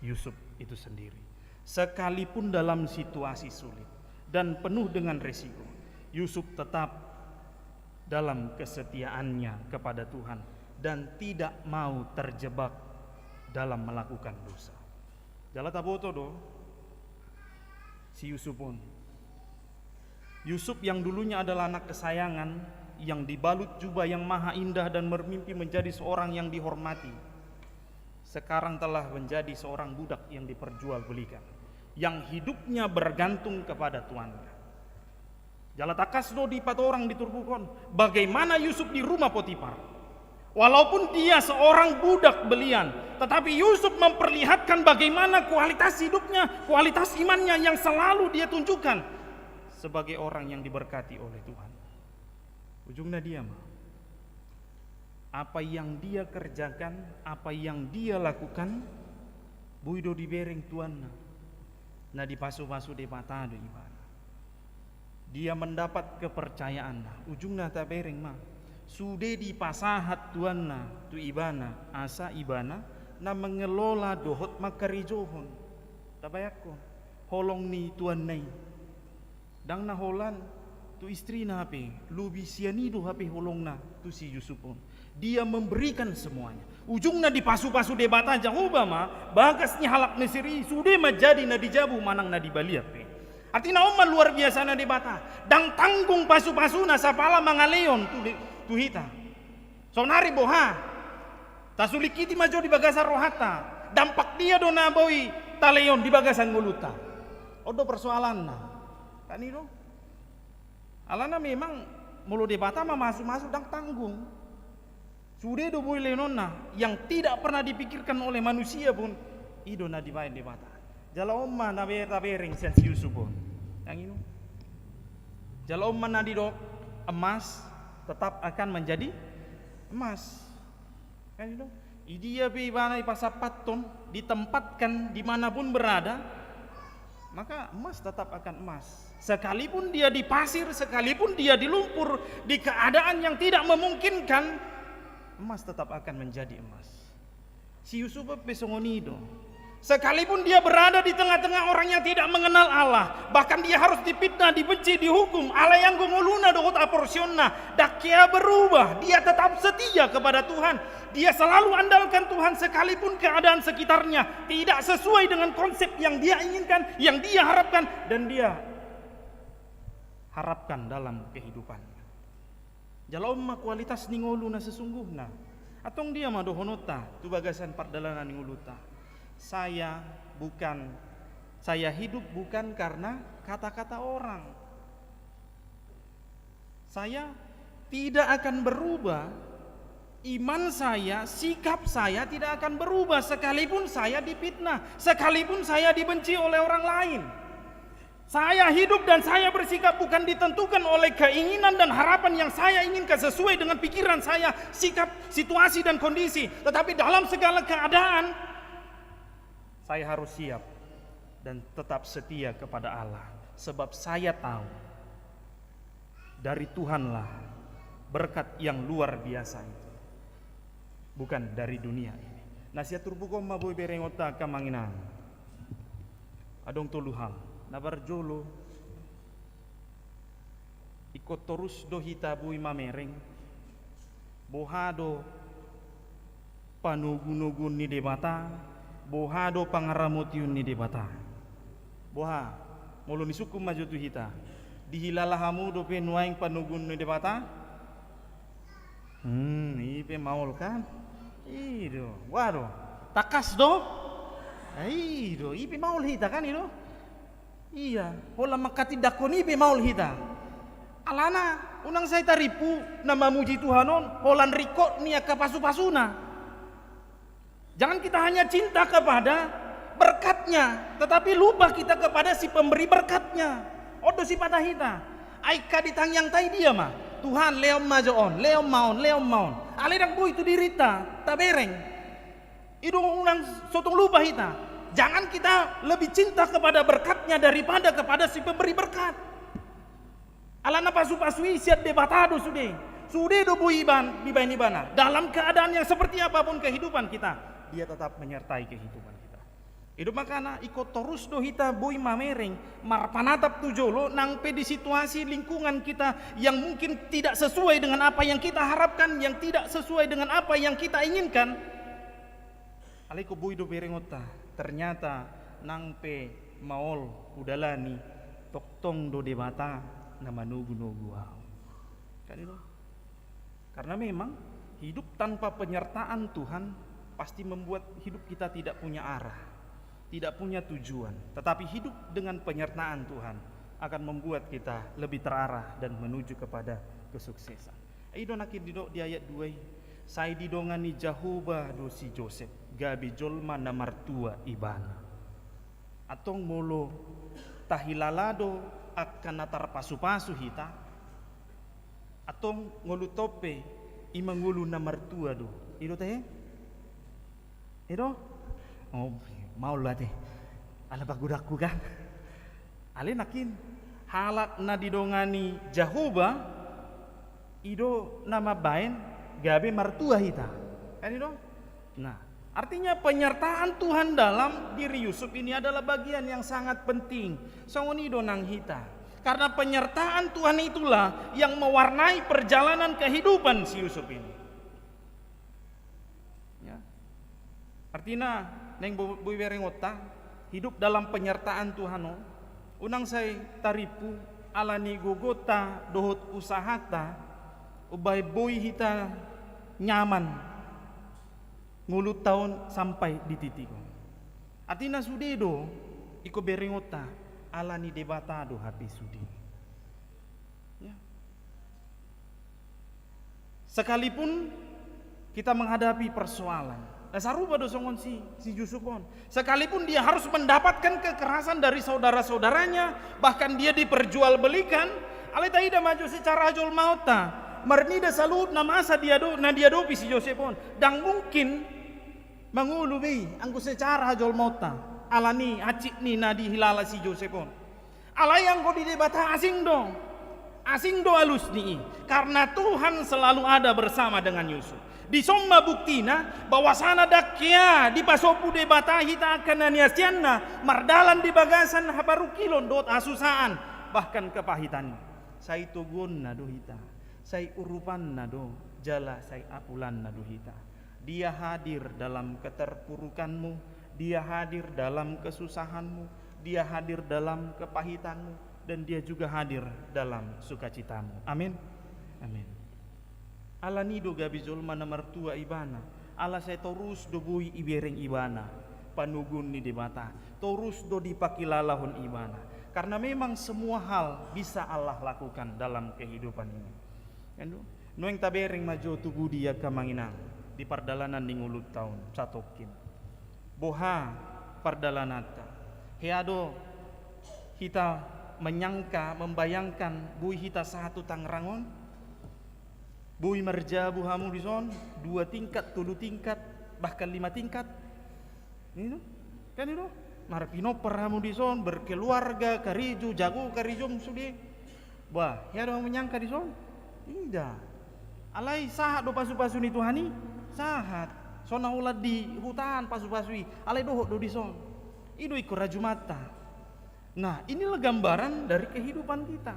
Yusuf itu sendiri. Sekalipun dalam situasi sulit dan penuh dengan resiko, Yusuf tetap dalam kesetiaannya kepada Tuhan dan tidak mau terjebak dalam melakukan dosa. Jala taboto do si Yusuf on. Yusuf yang dulunya adalah anak kesayangan, yang dibalut jubah yang maha indah dan bermimpi menjadi seorang yang dihormati, sekarang telah menjadi seorang budak yang diperjualbelikan, yang hidupnya bergantung kepada tuannya. Jala tangkas do dipatorang di turpuk on bagaimana Yusuf di rumah Potipar. Walaupun dia seorang budak belian, tetapi Yusuf memperlihatkan bagaimana kualitas hidupnya, kualitas imannya yang selalu dia tunjukkan sebagai orang yang diberkati oleh Tuhan. Ujungna dia ma. Apa yang dia kerjakan, apa yang dia lakukan, boi do dibereng tuanna. Na dipasupasu Debata do ibana. Dia mendapat kepercayaan. Ujungna tabereng ma. Sude dipasahat tuanna tu ibana, asa ibana na mengelola dohot mangkarejohon. Tabayangkon, holong ni tuanna i. Ndang na holan tu istrina hape, lobi sian i do hape holongna tu si Yusuf on. Dia memberikan semuanya. Ujungna dipasupasu Debata Jahowa ma bagas ni halak Mesir i, sude ma jadi na di jabu manang na di balian pe. Artina on ma luar biasana Debata. Ndang tanggung pasupasuna sapala mangalehon tu, tu hita. Saonari boha? Tasulingkiti ma jo di bagasan rohanta. Dampak dia do na boi talehon di bagasan ngolunta. On do persoalanna. Kan i do? Alana memang molo Debata mamasumasu ndang tanggung. Sude do boi lehononna yang tidak pernah dipikirkan oleh manusia pun, i do na dibaen Debata. Jala on ma na be-, tabereng sian si Yusuf on. Yang i do. Jala on ma na didok, emas tetap akan menjadi emas. Kan i do? Idia pe ibana ipasampathon, ditempatkan di mana pun berada, maka emas tetap akan emas. Sekalipun dia di pasir, sekalipun dia di lumpur, di keadaan yang tidak memungkinkan, emas tetap akan menjadi emas. Si Yusuf pe songon i do. Sekalipun dia berada di tengah-tengah orang yang tidak mengenal Allah, bahkan dia harus difitnah, dibenci, dihukum, alai anggo ngoluna dohot haporseaonna ndang hea berubah, dia tetap setia kepada Tuhan. Dia selalu andalkan Tuhan sekalipun keadaan sekitarnya tidak sesuai dengan konsep yang dia inginkan, yang dia harapkan, dan dia harapkan dalam kehidupannya. Jala on ma kualitas ni ngolu na sesungguhna. Antong dia ma dohononta tu bagasan pardalanan ni ngolunta. Saya bukan, saya hidup bukan karena kata-kata orang. Saya tidak akan berubah Iman saya, sikap saya tidak akan berubah sekalipun saya difitnah, sekalipun saya dibenci oleh orang lain. Saya hidup dan saya bersikap bukan ditentukan oleh keinginan dan harapan yang saya inginkan sesuai dengan pikiran saya, sikap, situasi, dan kondisi, tetapi dalam segala keadaan, saya harus siap dan tetap setia kepada Allah, sebab saya tahu dari Tuhanlah berkat yang luar biasa itu, bukan dari dunia ini. Na sian turpuk on ma boi berengonta angka amang inang. Adong tolu hal. Na parjolo, ingkon torus do hita boi mamereng. Boha do panogunoguon ni Debata, boha do pangaramotion ni Debata. Boha, molo nisungkun ma jo tu hita, dihilala hamu dope nuaeng panoguon ni Debata? Hmm, i pe maol kan? I do, boha do? Tangkas do? Ah, i do, i pe maol hita kan, i do? Ia, holan manghatindanghon i pe maol hita. Alana, unang sai tarimpu na mamuji Tuhan on holan ringkot ni angka pasupasuna. Jangan kita hanya cinta kepada berkatnya, tetapi lupa kita kepada si pemberi berkatnya. On do sipata hita. Ai angka di tangiangta i dia ma? Tuhan, lehon ma jo on, lehon ma on, lehon ma on. Alai ndang boi tu dirinta tabereng. I do unang so tung lupa hita. Jangan kita lebih cinta kepada berkatnya daripada kepada si pemberi berkat. Alana pasupasu i sian Debata do sude. Sude do boi iban, dibaen ibana. Dalam keadaan yang seperti apapun kehidupan kita, dia tetap menyertai kehidupan kita. I do makana ingkon torus do hita boi mamereng, marpanatap tu jolo nang pe di situasi lingkungan kita yang mungkin tidak sesuai dengan apa yang kita harapkan, yang tidak sesuai dengan apa yang kita inginkan. Alai ingkon boi do berengonta, ternyata nang pe maol hudalani, tongtong do Debata na manogunogu ahu. Kan i do? Karena memang hidup tanpa penyertaan Tuhan pasti membuat hidup kita tidak punya arah, tidak punya tujuan. Tetapi hidup dengan penyertaan Tuhan akan membuat kita lebih terarah dan menuju kepada kesuksesan. I do nangkin didok di ayat dua i, sai didongani Jahowa do si Josep gabe jolma na martua ibana. Antong molo tahilala do angka na tarpasupasu hita, antong ngolunta on pe i ma ngolu na martua do. I do tahe? I do? Oh, maol do ate. Ala pagodangku kan. Alai nangkin halak na didongani Jahowa, i do na mambaen gabe martua hita. Kan i do? Nah, artinya penyertaan Tuhan dalam diri Yusuf ini adalah bagian yang sangat penting. Songon i do nang hita. Karena penyertaan Tuhan itulah yang mewarnai perjalanan kehidupan si Yusuf ini. Ya. Artina, naeng bo-, boi berengonta, hidup dalam penyertaan Tuhan on, unang sai tarimpu ala ni gogonta dohot usahanta, umbahen boi hita nyaman ngolunta on sampai di titik on. Artina sude do, ingkon berengonta, ala ni Debata do hape sude. Ya. Sekalipun kita menghadapi persoalan, nah, sarupa do songon si, si Yusuf on. Sekalipun dia harus mendapatkan kekerasan dari saudara-saudaranya, bahkan dia diperjualbelikan, alai taida ma jo secara hajolmaonta, marnida saluhut na masa diado-, na diadopi si Josep on, ndang mungkin mangolu be i anggo secara hajolmaonta, ala ni hansit ni na dihilala si Josep on. Alai anggo di Debata asing do. Asing do alus ni i. Karena Tuhan selalu ada bersama dengan Yusuf. Dison ma buktina bahwasana ndang hea dipasombu Debata hita angka na niasianna mardalan di bagasan haparungkilon dohot hasusaan, bahkan kepahitan i. Sai toguonna do hita, sai urupanna do, jala sai apulanna do hita. Dia hadir dalam keterpurukanmu, Dia hadir dalam kesusahanmu, Dia hadir dalam kepahitanmu, dan Dia juga hadir dalam sukacitamu. Amin. Amin. Ala ni do gabe jolma na martua ibana, ala sai torus do boi ibereng ibana panoguon ni Debata, torus do dipakilalahon ibana. Karena memang semua hal bisa Allah lakukan dalam kehidupan ini. Kan do? Nuaeng tabereng ma jo tugu di angka amang inang di pardalanan ni ngolunta on satongkin. Boha pardalananta? Hea do hita menyangka, membayangkan boi hita sahat tu Tangerang on? Boi marjabu hamu dison, dua tingkat, tolu tingkat, bahkan lima tingkat? Ini do, kan itu, marpinompar hamu dison, berkeluarga, karejo, jago karejo sude. Bah, hea do hamu menyangka dison? Tidak. Alai sahat do pasu-pasu ni Tuhan i? Sahat. So na holan di huta an pasu-pasu i, alai dohot do dison. I do ingkon rajumanta. Nah, inilah gambaran dari kehidupan kita.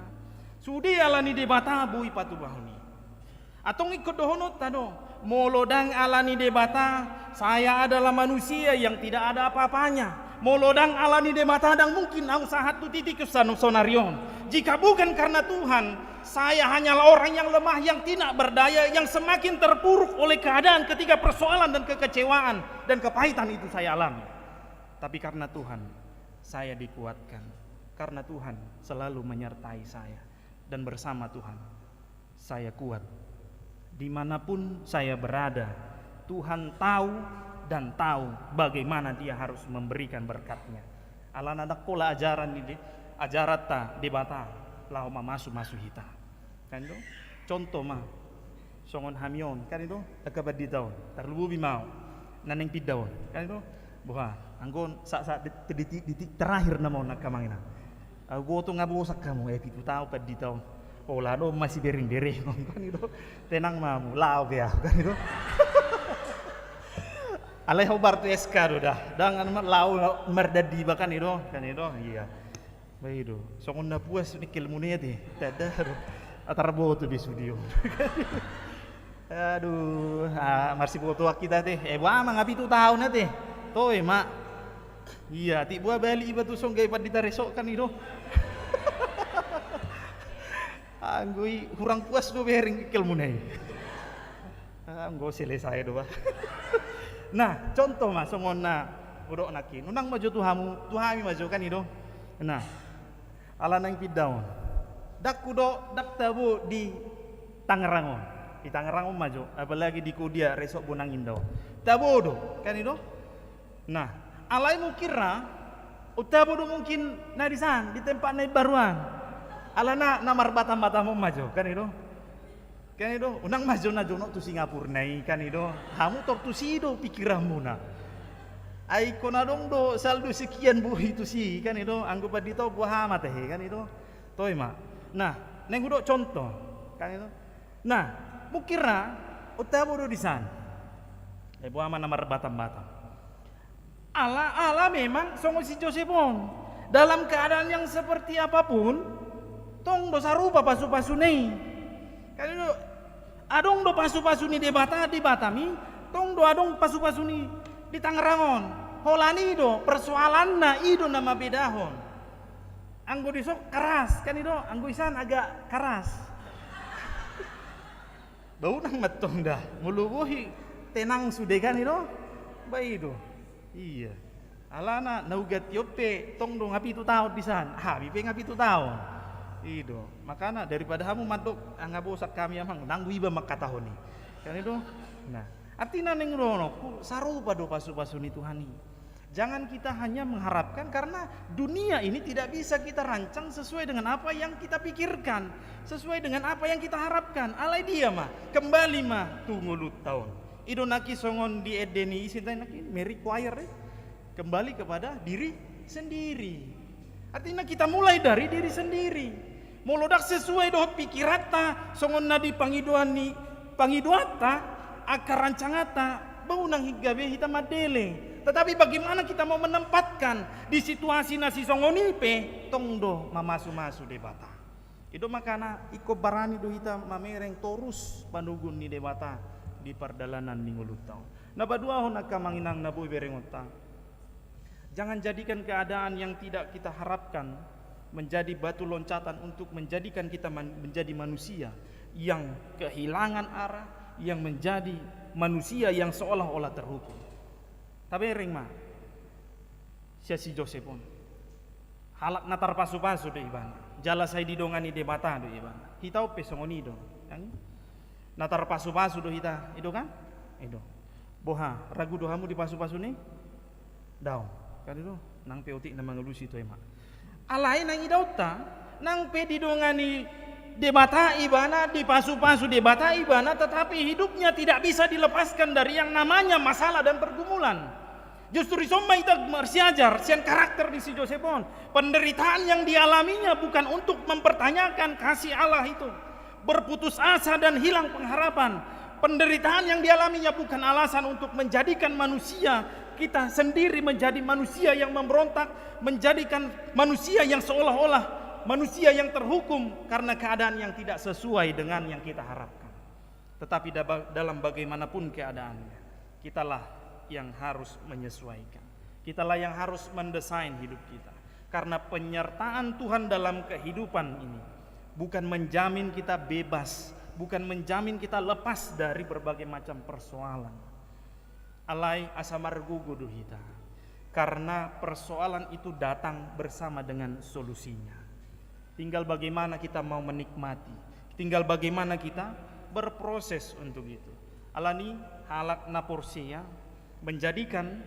Sude ala ni Debata boi patubahon i. Antong ingkon dohononta do, molo ndang ala ni Debata, saya adalah manusia yang tidak ada apa-apanya. Molo ndang ala ni Debata, ndang mungkin au sahat tu titik sonari on. Jika bukan karena Tuhan, saya hanyalah orang yang lemah, yang tidak berdaya, yang semakin terpuruk oleh keadaan ketika persoalan dan kekecewaan dan kepahitan itu saya alami. Tapi karena Tuhan, saya dikuatkan. Karena Tuhan selalu menyertai saya. Dan bersama Tuhan, saya kuat. Di mana pun saya berada, Tuhan tahu dan tahu bagaimana Dia harus memberikan berkat-Nya. Alana ndang pola ajaran ni de-, ajaranta Debata laho mamasu-masu hita. Kan itu? Contoh ma. Songon hami on, kan itu? Angka pandita on. Tarlumobi ma au. Na naeng pinda on. Kan itu? Boha, anggo on sa-, sa-, di, di, di, di terakhir nama on angka amang inang. Au boto nga bosak hamu, eh, pitu taon pandita on. Holan on masibereng-bereng on, kan itu? Tenang ma hamu, laho be au, kan itu? Alai hombar tu S K do da. Ndang anu ma, laho mardandi iba, kan itu? Kan itu? Iya. Bah, i do. Songon na puas ningkilmuna i ate. Tanda do. Atar boto be sude on. Aduh, ah, marsibotoan hita ate. Eh, boha ma nga pitu taon ate. Toe ma. Iya, atik boha balik iba tu son gabe pandita resort, kan i do. Anggo i hurang puas do bereng ningkilmuna i. Ah, anggo selesai do bah. Nah, contoh ma songon na hudok nangkin. Unang ma jo tu hamu, tu hami ma jo, kan i do. Nah, ala naeng pinda on. Ndang hudok, ndang tabo di Tangerang on. Di Tangerang on ma jo, apalagi di Kodia, resort Bonang Indah on. Tabo do, kan i do. Nah, alai mungkin ra, tabo do mungkin na disan, di tempat na imbaruan. Alana na marbatam-batam on ma jo, kan i do. Kan i do, unang ma jo na jonok tu Singapurna i, kan i do. Hamu tor tusi do pikiranmuna. Ai ingkon adong do saldo sekian boi tusi, kan i do. Anggo pandita on boha ma tahe, kan i do. Toe ma. Nah, naeng hudok contoh, kan i do. Nah, mungkin ra, tabo do disan. Eh, boha ma na marbatam-batam. Ala, ala memang songon si Josep on. Dalam keadaan yang seperti apapun, tong do sarupa pasu-pasuna i. Kan i do, adong do pasu-pasu ni Debata di Batam i, tong do adong pasu-pasu ni di Tangerang on. Holan i do, persoalanna i do na mambedahon. Anggo dison keras, kan i do, anggo disan agak keras. Bah, unang ma tong da, molo boi tenang sude, kan i do. Bah, i do. Iya. Alana na huganti on pe tong do nga pitu taon disan, hami pe nga pitu taon. I do. Makana daripada hamu mandok, ah, nga bosak hami amang, nanggo iba mangkatahon i. Kan i do. Nah, artina naeng dohononku, sarupa do pasu-pasu ni Tuhan i. Jangan kita hanya mengharapkan, karena dunia ini tidak bisa kita rancang sesuai dengan apa yang kita pikirkan, sesuai dengan apa yang kita harapkan. Alai dia ma, kembali ma tu ngolunta on. I do nangkin songon di ende ni ise tadi nangkin, Mary Choir, eh? Kembali kepada diri sendiri. Artinya kita mulai dari diri sendiri. Molo ndang sesuai dohot pikiranta, songon na di pangidoan ni, pangidoanta, angka rancanganta, bah, unang hingga be hita mandele. Tetapi bagaimana kita mau menempatkan di situasi na sisongon i pe, tong do mamasu-masu Debata. I do makana ingkon barani do hita mamereng torus panoguon ni Debata di pardalanan ni ngolunta on. Na paduahon angka amang inang na boi berengonta. Jangan jadikan keadaan yang tidak kita harapkan menjadi batu loncatan untuk menjadikan kita man-, menjadi manusia yang kehilangan arah, yang menjadi manusia yang seolah-olah terhukum. Tabereng ma sian si Josep on. Halak na tarpasu-pasu do ibana. Jala sai didongani Debata do ibana. Hita on pe songon i do. Kan? Na tarpasupasu do hita, i do kan? I do. Boha, ragu do hamu di pasupasu ni? Daong. Kan i do, nang pe otik na mangalusi tu ima. Alai nang idaonta, nang pe didongani Debata ibana, dipasupasu Debata ibana, tetapi hidupnya tidak bisa dilepaskan dari yang namanya masalah dan pergumulan. Justru i songon ma hita marsiajar sian karakter ni si Josep on. Penderitaan yang dialaminya bukan untuk mempertanyakan kasih Allah itu, berputus asa dan hilang pengharapan. Penderitaan yang dialaminya bukan alasan untuk menjadikan manusia kita sendiri menjadi manusia yang memberontak, menjadikan manusia yang seolah-olah manusia yang terhukum karena keadaan yang tidak sesuai dengan yang kita harapkan. Tetapi daba-, dalam bagaimanapun keadaannya, kitalah yang harus menyesuaikan. Kitalah yang harus mendesain hidup kita. Karena penyertaan Tuhan dalam kehidupan ini bukan menjamin kita bebas, bukan menjamin kita lepas dari berbagai macam persoalan. Alai asa margogo do hita, karena persoalan itu datang bersama dengan solusinya. Tinggal bagaimana kita mau menikmati, tinggal bagaimana kita berproses untuk itu. Alani halak na porsea menjadikan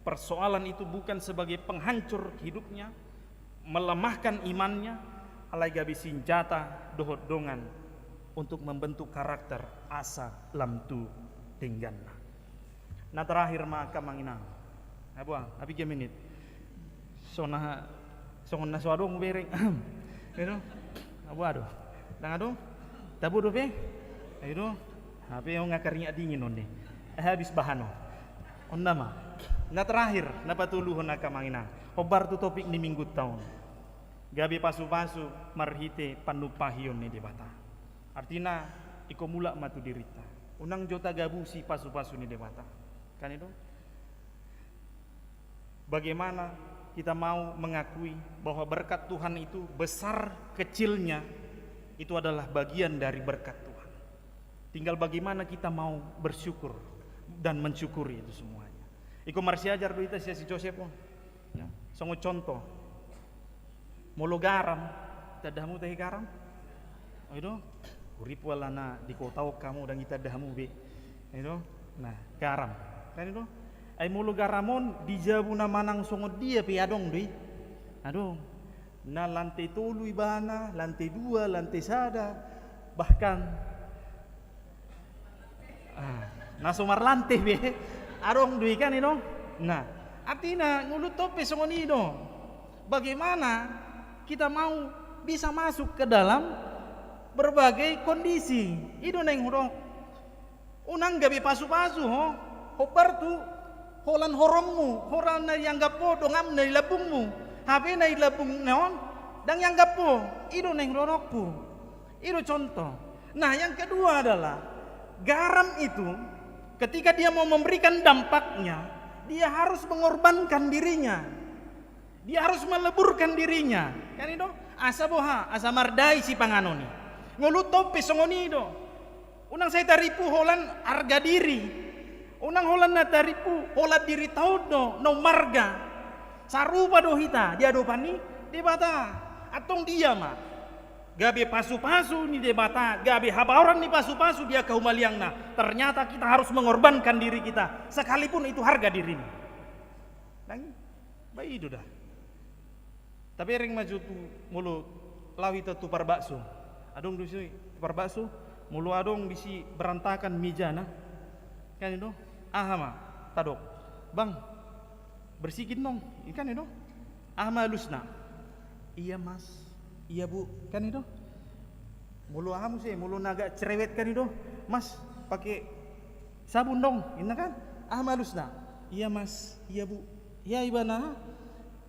persoalan itu bukan sebagai penghancur hidupnya, melemahkan imannya, alai gabe sinjata dohot dongan untuk membentuk karakter asa lam tu dengganna. Na terakhir ma angka amang inang. Abu, ah, api ge menit. Sona, songon na so adong bereng. Itu. Abu ado. Dang ado. Tabu dope. Itu. Tapi yang ngakar ingat dingin on deh. Eh, habis bahan on. On nama. Na terakhir, na patoluhon angka amang inang. Hombar tu topik ni minggu taon. Gabe pasupasu marhite panumpahion ni Debata. Artina, iko mulak ma tu dirinta. Unang jo tagabusi pasupasu ni Debata. Kan itu? Bagaimana kita mau mengakui bahwa berkat Tuhan itu besar kecilnya, itu adalah bagian dari berkat Tuhan. Tinggal bagaimana kita mau bersyukur dan mensyukuri itu semuanya. Iko marsiajar do hita sian si Josep on. Ya, songon contoh. Molo garam, tanda hamu tahe garam? Ai do, huripu alana di kota on hamu dang itanda hamu be. Ai do, nah, garam. Kan i do? Ai molo garam on di jabu na manang songon dia pe adong do i. Adong. Na lantai tolu ibana, lantai dua, lantai sada. Bahkan Ah, na so marlantai be. Adong do i kan i do. Nah, artina ngolunta pe songon i do. Bagaimana kita mau bisa masuk ke dalam berbagai kondisi. I do naeng hudok. Unang gabe pasupasu ho. Hombar tu holan horongmu, holan na dianggap ho donganmu na di lambungmu. Hape na di lambungna on dang ianggap ho. I do naeng hudokku. I do contoh. Nah, yang kedua adalah garam itu ketika dia mau memberikan dampaknya, dia harus mengorbankan dirinya. Dia harus meleburkan dirinya. Kan i do? Asa boha, asa mardai sipanganon i. Ngolunta pe songon i do. Unang sai taripu holan arga diri. Unang holan na taripu holan dirinta on do na ummarga. Sarupa do hita di adopan ni Debata. Antong dia ma gabe pasupasu ni Debata, gabe habaoran ni pasupasu di angka humaliangna. Ternyata kita harus mengorbankan diri kita, sekalipun itu harga dirimu. Nang, ba i do da. Tabereng ma jo tu molo laho hita tu parbakso. Adong do disi tu parbakso, molo adong disi berantakan mejana. Kan i do, aha ma tadok? Bang, bersihkin dong, i kan i do. Aha ma alusna? Iya mas, iya bu, kan i do. Molo aha muse, molo na agak cerewet kan i do. Mas, pake sabun dong, inna kan? Aha ma alusna? Iya mas, iya bu. Ia ibana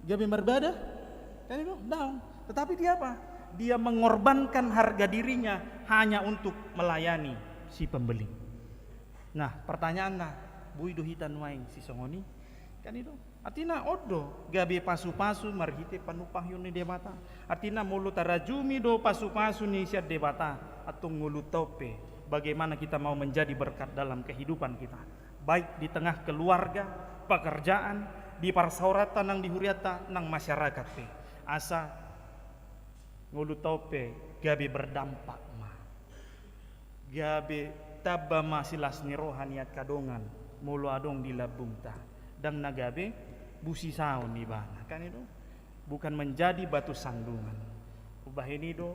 gabe marbada, kan i do? Daong. Tetapi dia apa? Dia mengorbankan harga dirinya hanya untuk melayani si pembeli. Nah, pertanyaanna, boi do hita nuaeng sisongon i? Kan i do? Artina on do, gabe pasupasu marhite panumpahion ni Debata. Artina molo tarajumi do pasupasu ni sian Debata, antong ngolunta on pe, bagaimana kita mau menjadi berkat dalam kehidupan kita, baik di tengah keluarga, pekerjaan, di parsaoranta nang di hurianta nang masyarakat pe. Asa ngolunta on pe gabe berdampak ma. Gabe tamba ma silas ni roha ni angka dongan, molo adong di lambungta. Ndang na gabe busisaon ibana, kan i do? Bukan menjadi batu sandungan. Umbahen i do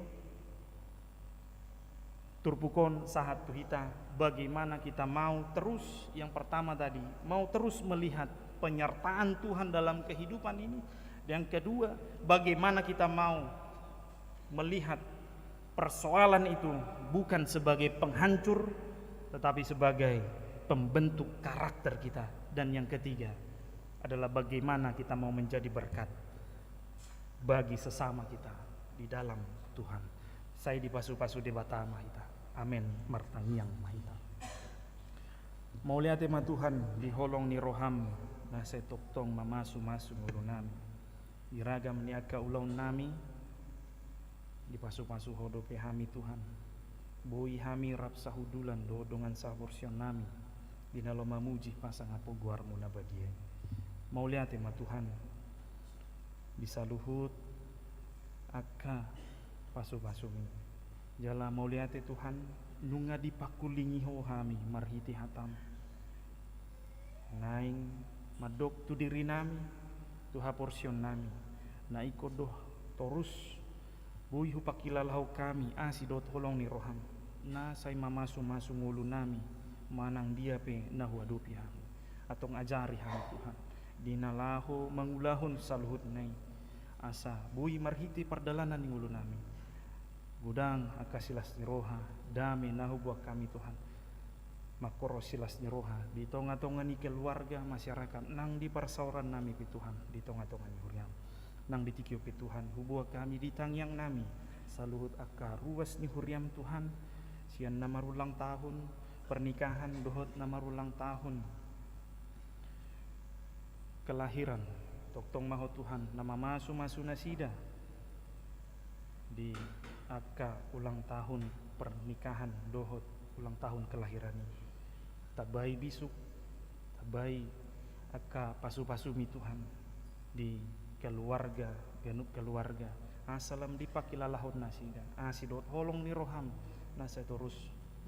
turpuk on sahat tu hita, bagaimana kita mau terus, yang pertama tadi, mau terus melihat penyertaan Tuhan dalam kehidupan ini. Yang kedua, bagaimana kita mau melihat persoalan itu bukan sebagai penghancur, tetapi sebagai pembentuk karakter kita. Dan yang ketiga adalah bagaimana kita mau menjadi berkat bagi sesama kita di dalam Tuhan. Sai dipasupasu Debata ma hita. Amen. Martangiang ma hita. Mauliate ma Tuhan di holong ni roham, na sai tongtong mamasumasu ngolunami. Di ragam ni angka ulaonnami, dipasupasu Ho dope hami Tuhan. Boi hami rap sahundulan dohot dongan saporseonnami di na laho mamuji pasangaphon goarmu na badia i. Mauliate ma Tuhan di saluhut angka pasupasumi. Jala mauliate Tuhan, nunga dipangkulingi Ho hami marhite hatam. Naeng mandok tu dirinami, tu haporseonnami, na ingkon do torus boi hupangkilalahon hami asi dohot holong ni roham, na sai mamasumasu ngolunami manang dia pe na huadopi hami. Antong ajari hami Tuhan, di na laho mangulahon saluhutna i, asa boi marhite pardalanan ni ngolunami godang angka silas ni roha, dame na huboan hami Tuhan. Mangkorhon silas ni roha di tongatonga ni keluarga, masyarakat nang di parsaorannami pe Tuhan, di tongatonga ni huriam. Nang di tingki on pe Tuhan, huboan hami di tangiangnami saluhut angka ruas ni huriam Tuhan, sian na marulang tahun pernikahan dohot na marulang tahun kelahiran. Tongtong ma Ho Tuhan na mamasumasu nasida di angka ulang tahun pernikahan dohot ulang tahun kelahiran i. Tambai bisuk, tambai angka pasupasumi Tuhan di keluarga, ganup keluarga, asa lam dipangkilalahon nasida asi dohot holong ni roham, na sai torus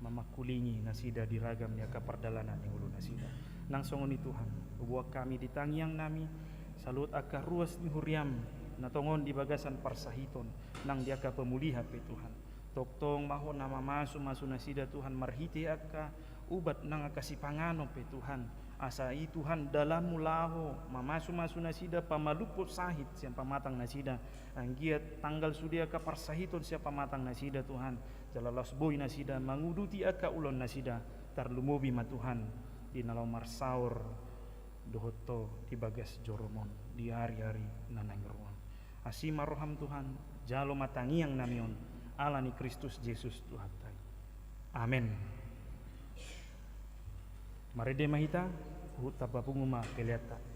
mamangkulingi nasida di ragam ni angka pardalanan ni ngolu nasida. Nang songon i Tuhan, huboan hami di tangiangnami saluhut angka ruas ni huriam na tongon di bagasan parsahiton nang di angka pemulihan pe Tuhan. Tongtong ma Ho na mamasumasu nasida Tuhan marhite angka ubat nang angka sipanganon pe Tuhan. Asa i Tuhan dalanmu laho mamasumasu nasida pamalumhon sahit sian pamatang nasida. Anggiat tanggal sude angka parsahiton sian pamatang nasida Tuhan. Jala laos boi nasida manguduti angka ulaon nasida, tarlumobi ma Tuhan di na laho marsaor dohot Ho di bagas jorom on di ariari na naeng ro on. Asi ma roham Tuhan, jalo ma tangiangnami on, ala ni Kristus Jesus Tuhanta i. Amen. Marende ma hita, huhut tapapungu ma peleanta.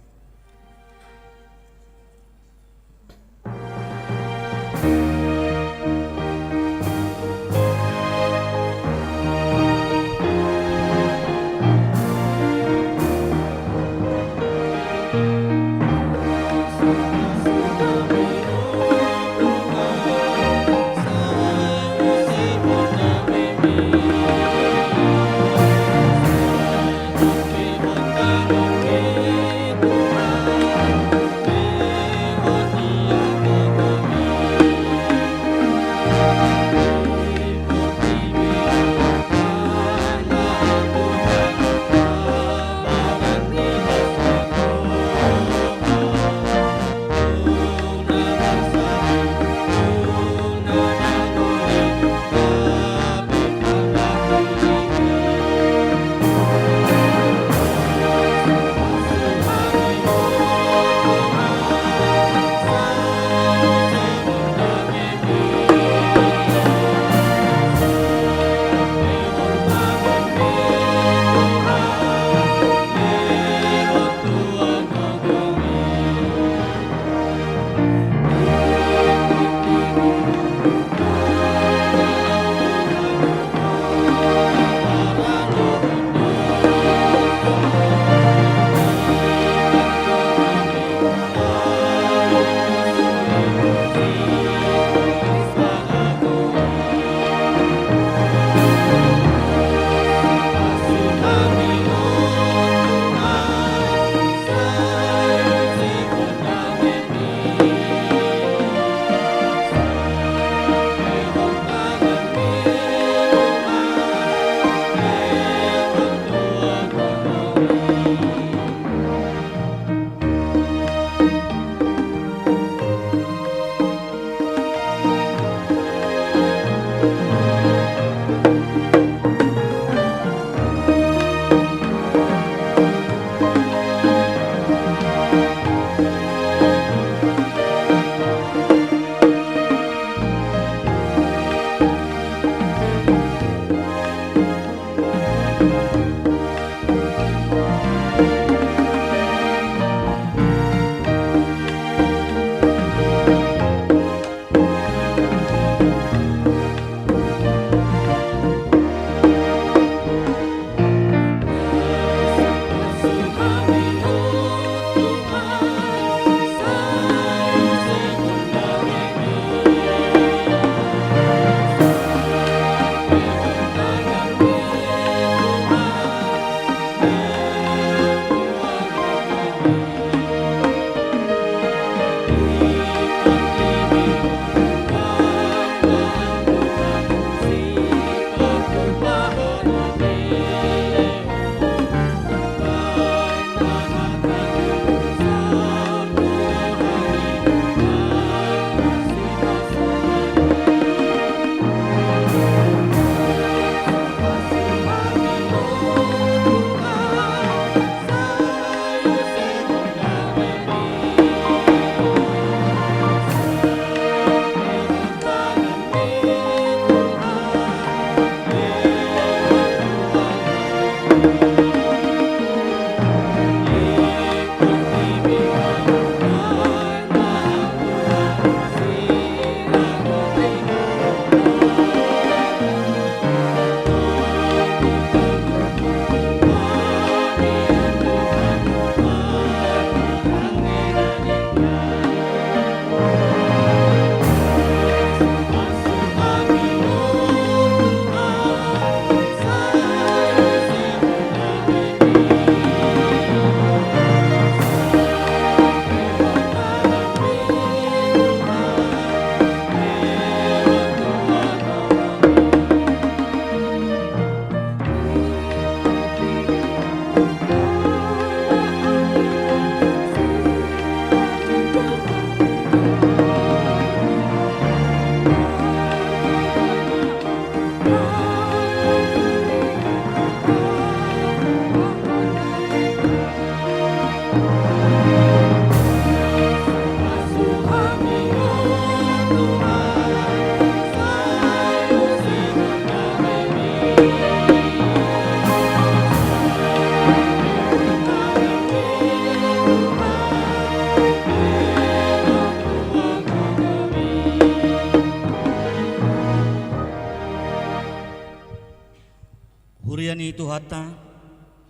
Tuhanta,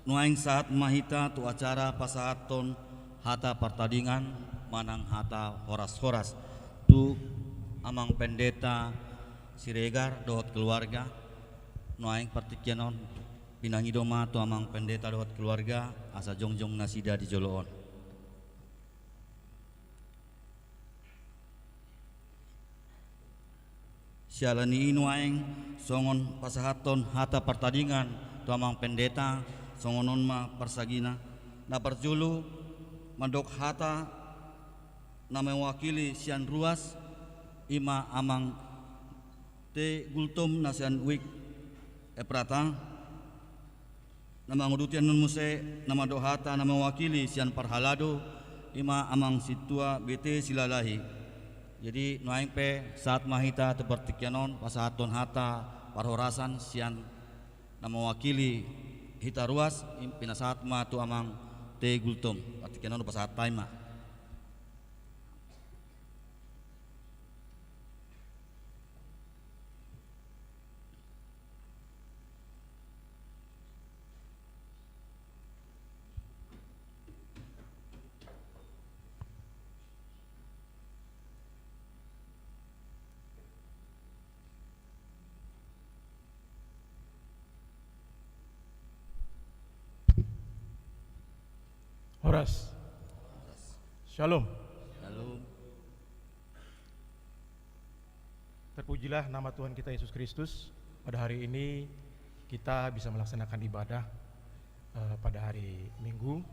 nuaeng sahat ma hita tu acara pasahathon hata partadingan manang hata horas-horas tu Amang Pendeta Siregar dohot keluarga. Nuaeng partingkian on pinangido ma tu Amang Pendeta dohot keluarga asa jongjong nasida di jolo on. Siala ni i nuaeng songon pasahathon hata partadingan tu Amang Pendeta, songon on ma parsagina. Na parjolo mandok hata na mewakili sian ruas, i ma Amang T. Gultom na sian Wik Eprata. Na manguduti annon muse na mandok hata na mewakili sian parhalado, i ma Amang Sintua B T Silalahi. Jadi nuaeng pe sahat ma hita tu partingkian on pasahathon hata parhorasan sian na mewakili hita ruas, i pinasahat ma tu Amang T. Gultom. Partingkian on pasahat hami ma. Horas. Shalom. Shalom. Terpujilah nama Tuhan kita Yesus Kristus. Pada hari ini kita bisa melaksanakan ibadah, eh, pada hari Minggu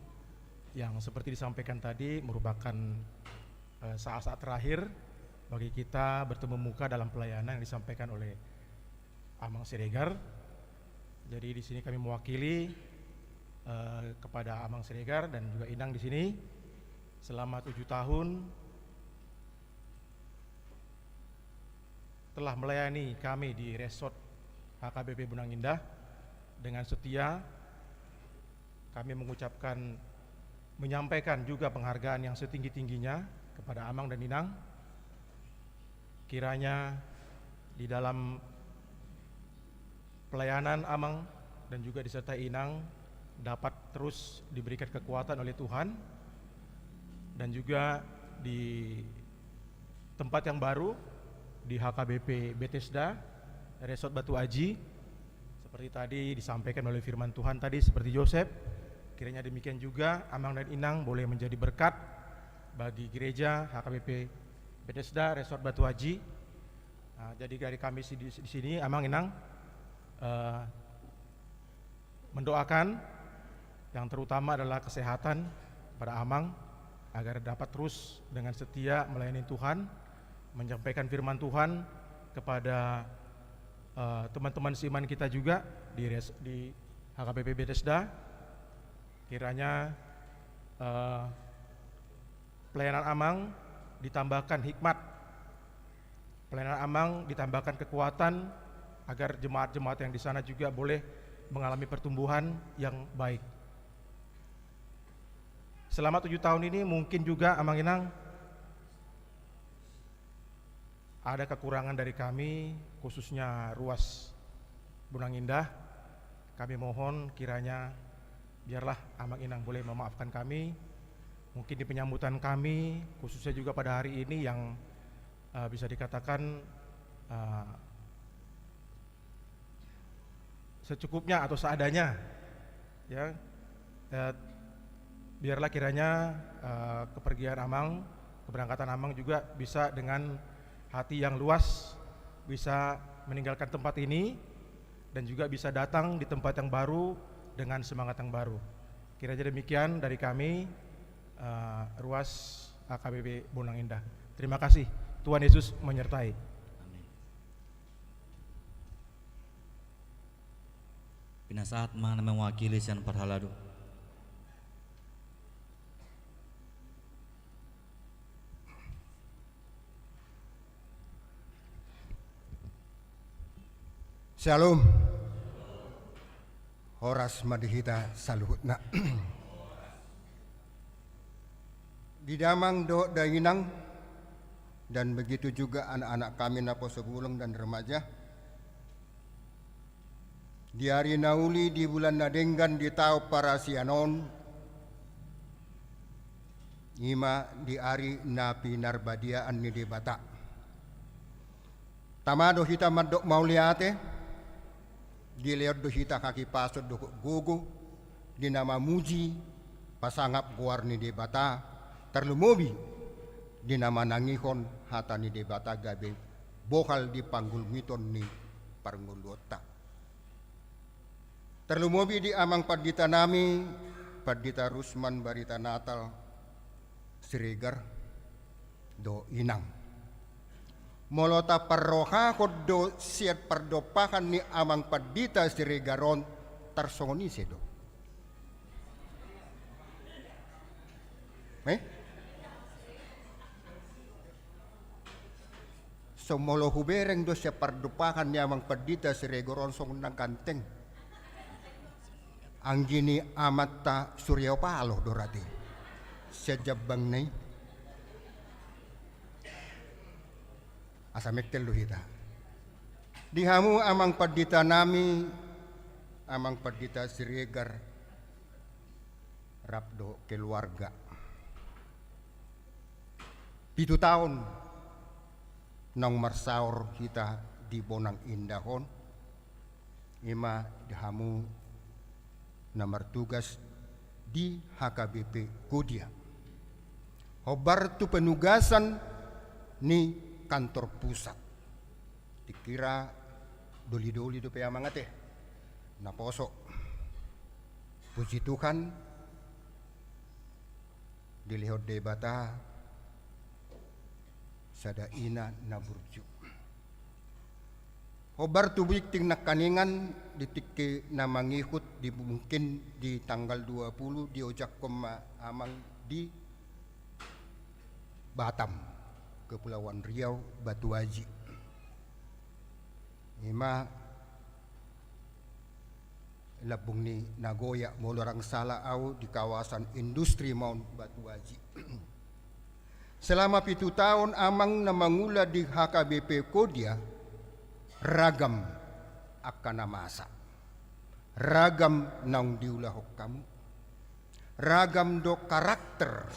yang seperti disampaikan tadi merupakan, eh, saat-saat terakhir bagi kita bertemu muka dalam pelayanan yang disampaikan oleh Amang Siregar. Jadi di sini kami mewakili, eh, kepada Amang Siregar dan juga Inang di sini selama tujuh tahun telah melayani kami di Resort H K B P Bonang Indah dengan setia. Kami mengucapkan, menyampaikan juga penghargaan yang setinggi-tingginya kepada Amang dan Inang. Kiranya di dalam pelayanan Amang dan juga disertai Inang dapat terus diberikan kekuatan oleh Tuhan, dan juga di tempat yang baru, di H K B P Bethesda Resort Batu Aji, seperti tadi disampaikan oleh firman Tuhan tadi, seperti Yosep, kiranya demikian juga Amang dan Inang boleh menjadi berkat bagi gereja H K B P Bethesda Resort Batu Aji. Nah, jadi dari kami si-, di, di sini, Amang, Inang, eh, mendoakan yang terutama adalah kesehatan pada Amang, agar dapat terus dengan setia melayani Tuhan, menyampaikan firman Tuhan kepada, eh, teman-teman seiman kita juga di res-, di H K B P Bethesda. Kiranya, eh, pelayanan Amang ditambahkan hikmat, pelayanan Amang ditambahkan kekuatan, agar jemaat-jemaat yang di sana juga boleh mengalami pertumbuhan yang baik. Selama tujuh tahun ini mungkin juga, Amang Inang, ada kekurangan dari kami, khususnya ruas Bonang Indah. Kami mohon kiranya biarlah Amang Inang boleh memaafkan kami. Mungkin di penyambutan kami, khususnya juga pada hari ini yang, eh, bisa dikatakan, eh, secukupnya atau seadanya, ya. Eh, biarlah kiranya, eh, kepergian Amang, keberangkatan Amang juga bisa dengan hati yang luas, bisa meninggalkan tempat ini, dan juga bisa datang di tempat yang baru dengan semangat yang baru. Kiranya demikian dari kami, eh, ruas H K B P Bonang Indah. Terima kasih. Tuhan Yesus menyertai. Amin. Pinasahat ma na mewakili sian parhalado. Shalom. Horas ma di hita saluhutna. Di damang dohot dainang, dan begitu juga anak-anak kami naposobulung dan remaja. Di ari na uli di bulan na denggan di taon parasian on, i ma di ari na pinarbadiaan ni Debata. Tama do hita mandok mauliate, dilehon do hita hahipason dohot gogo, di na mamuji, pasangap goar ni Debata, tarlumobi, di na manangihon hata ni Debata gabe bohal di panggulmiton ni parngoluonta. Tarlumobi di amang pandita nami, Pandita Rusman Barita Natal Siregar dohot inang. Molo taparrohahon do sian pardompahan ni amang pandita Siregar on, tarsongon ise do? Eh? So molo hubereng do sian pardompahan ni amang pandita Siregar on songon na ganteng. Anggi ni amanta Surya Paloh do rate. Sian jambangna i. Asa mengkel do hita. Di hamu amang pandita nami, amang pandita Siregar, rap dohot keluarga. Pitu taon naung marsaor hita di Bonang Indah on, i ma di hamu na martugas di H K B P Kodia. Hombar tu penugasan ni kantor pusat. Tingki ra doli-doli dope amang ate. Naposo. Puji Tuhan, dilehon Debata sada ina na burju. Hombar tu tingting nangkaningan di tingki na mangihut di mungkin di tanggal dua puluh diojakhon ma amang di Batam, Kepulauan Riau, Batu Aji. I ma lambung ni Nagoya, molo ndang sala au di kawasan industri ma on Batu Aji. Selama pitu taon amang na mangula di H K B P Kodia, ragam angka na masa. Ragam naung diulahon hamu. Ragam do karakter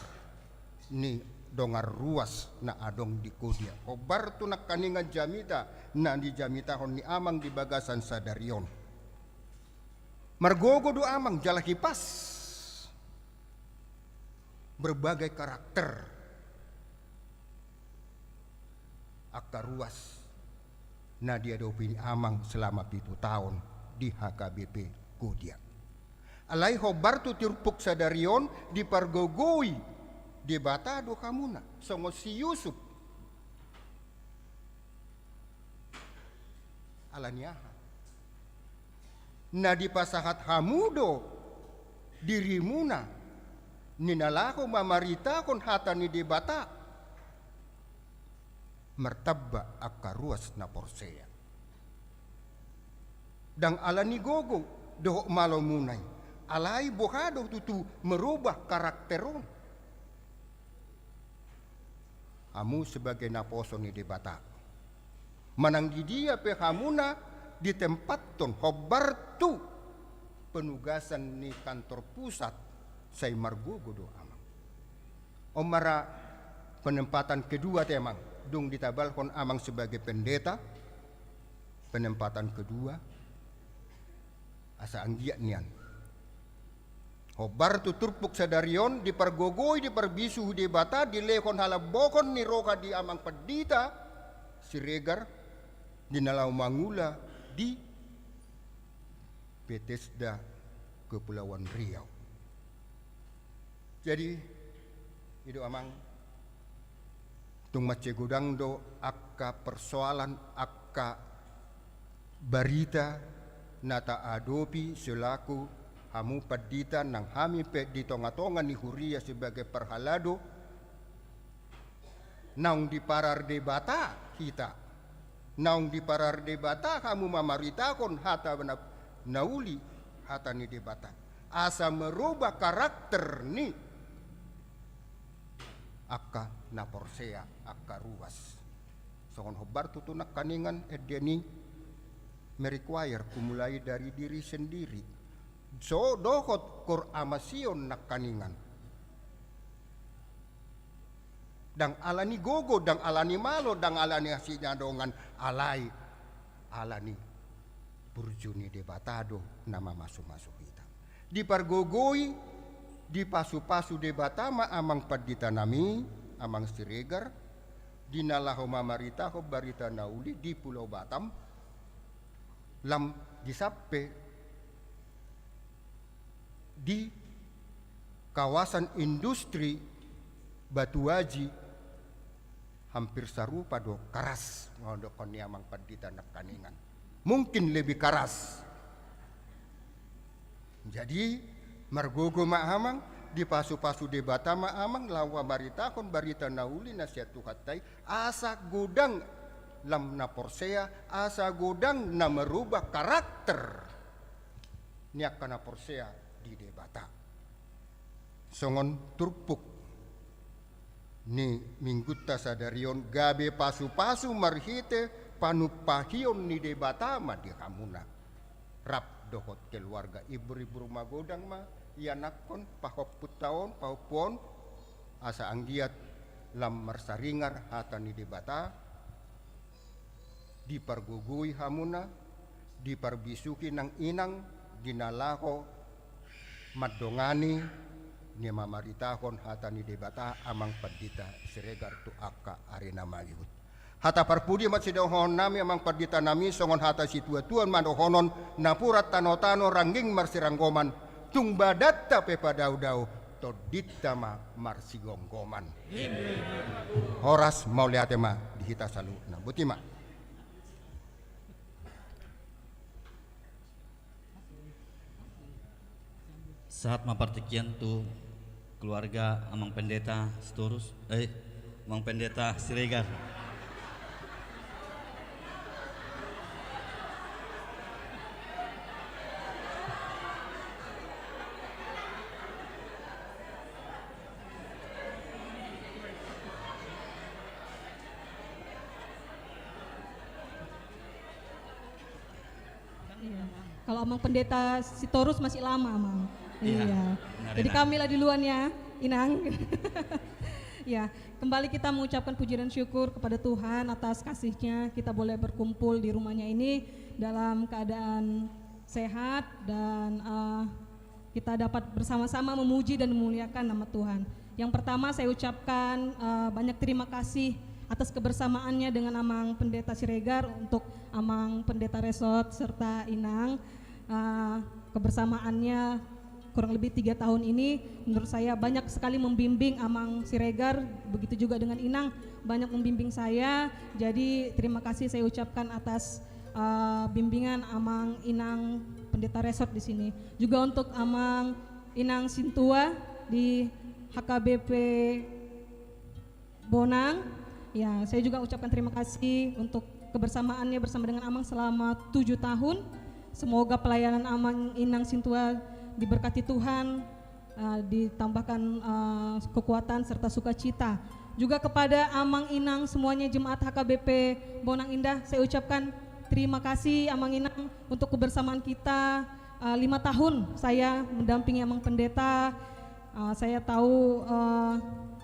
ni dongan ruas na adong di Kodia. Hombar tu nangkaningan jamita na nijamitahon ni amang di bagasan sadari on. Margogo do amang jala hipas berbagai karakter angka ruas na diadopi ni amang selama pitu taon di H K B P Kodia. Alai hombar tu turpuk sadari on dipargogoi Debata do hamuna songon si Yusuf. Ala ni aha? Na dipasahat hamu do dirimuna ni na laho mamaritahon hata ni Debata. Martamba angka ruas na porsea. Ndang ala ni gogo dohot malomuna i, alai boha do tutu merubah karakter on. Hamu sebagai naposo ni Debata, manang di dia pe hamuna ditempathon hombar tu penugasan ni kantor pusat, sai margogo do amang. On ma ra penempatan kedua te amang, dung ditabalhon amang sebagai pendeta, penempatan kedua, asa anggiat nian. Hombar tu turpuk sadari on dipargogoi, diparbisuhi Debata, dilehon halambohon ni roha di amang pandita Siregar di na laho mangula di Bethesda Kepulauan Riau. Jadi, i do amang, tung mansai godang do angka persoalan, angka barita na taadopi selaku hamu pandita nang hami pe di tonga-tonga ni huria sebagai parhalado, naung diparar Debata hita, naung diparar Debata hamu mamaritahon hata na, na uli, hata ni Debata, asa merubah karakter ni angka na porsea, angka ruas. Songon hombar tutu nangkaningan ende ni merequire, kumulai dari diri sendiri. So dohot kor ama Sion nangkaningan. Ndang alani gogo, ndang alani malo, ndang alani asi na dongan, alai alani burju ni Debata do na mamasumasu hita. Dipargogoi, dipasupasu Debata ma amang pandita nami, amang Siregar, di na laho mamaritahon barita na uli di Pulau Batam, lam di sampe di kawasan industri Batu Aji hampir sarupa do karas, ngondokkon ni amang pandita nangkaningan. Mungkin lebih karas. Jadi, margogo ma amang, dipasupasu Debata ma amang, laho mamaritahon barita na uli na sian Tuhanta i, asa godang lam na porsea, asa godang na merubah karakter ni angka na porsea di Debata. Songon turpuk ni minggunta sadari on, gabe pasupasu marhite panumpahion ni Debata ma di hamuna. Rap dohot keluarga, ibur-ibur magodang ma, ianakhon, pahompunta on, pahompu on, asa anggiat lam marsaringar hata ni Debata, dipargogoi hamuna, diparbisuhi nang inang, di na laho mandongani, ni mamaritahon hata ni Debata amang pandita Siregar tu angka ari na mangihut. Hata parpudi ma sidohonon nami amang pandita nami, songon hata situatua ma dohonon, napuran tanotano rangging marsiranggoman, tung badanta pe padaodao, tondinta ma marsigomgoman. Horas, mauliate ma di hita saluhutna. Boti ma. Sahat ma partingkian tu keluarga amang pendeta Sitorus, eh, amang pendeta Siregar. Iya. Kalau amang pendeta Sitorus masih lama, amang. Iya. Iya. Benar, jadi Inang. Kami lah duluan ya, Inang. Ya, kembali kita mengucapkan puji dan syukur kepada Tuhan atas kasih-Nya, kita boleh berkumpul di rumahnya ini dalam keadaan sehat dan, eh, kita dapat bersama-sama memuji dan memuliakan nama Tuhan. Yang pertama, saya ucapkan, eh, banyak terima kasih atas kebersamaannya dengan Amang Pendeta Siregar, untuk Amang Pendeta Resort serta Inang. Eh, kebersamaannya kurang lebih tiga tahun ini, menurut saya banyak sekali membimbing Amang Siregar, begitu juga dengan Inang, banyak membimbing saya. Jadi, terima kasih saya ucapkan atas, eh, bimbingan Amang Inang Pendeta Resort di sini. Juga untuk Amang Inang Sintua di H K B P Bonang. Ya, saya juga ucapkan terima kasih untuk kebersamaannya bersama dengan Amang selama tujuh tahun. Semoga pelayanan Amang Inang Sintua diberkati Tuhan, eh, ditambahkan, eh, kekuatan serta sukacita. Juga kepada Amang Inang semuanya jemaat H K B P Bonang Indah, saya ucapkan terima kasih Amang Inang untuk kebersamaan kita, eh, lima tahun saya mendampingi Amang Pendeta. Eh, saya tahu, eh,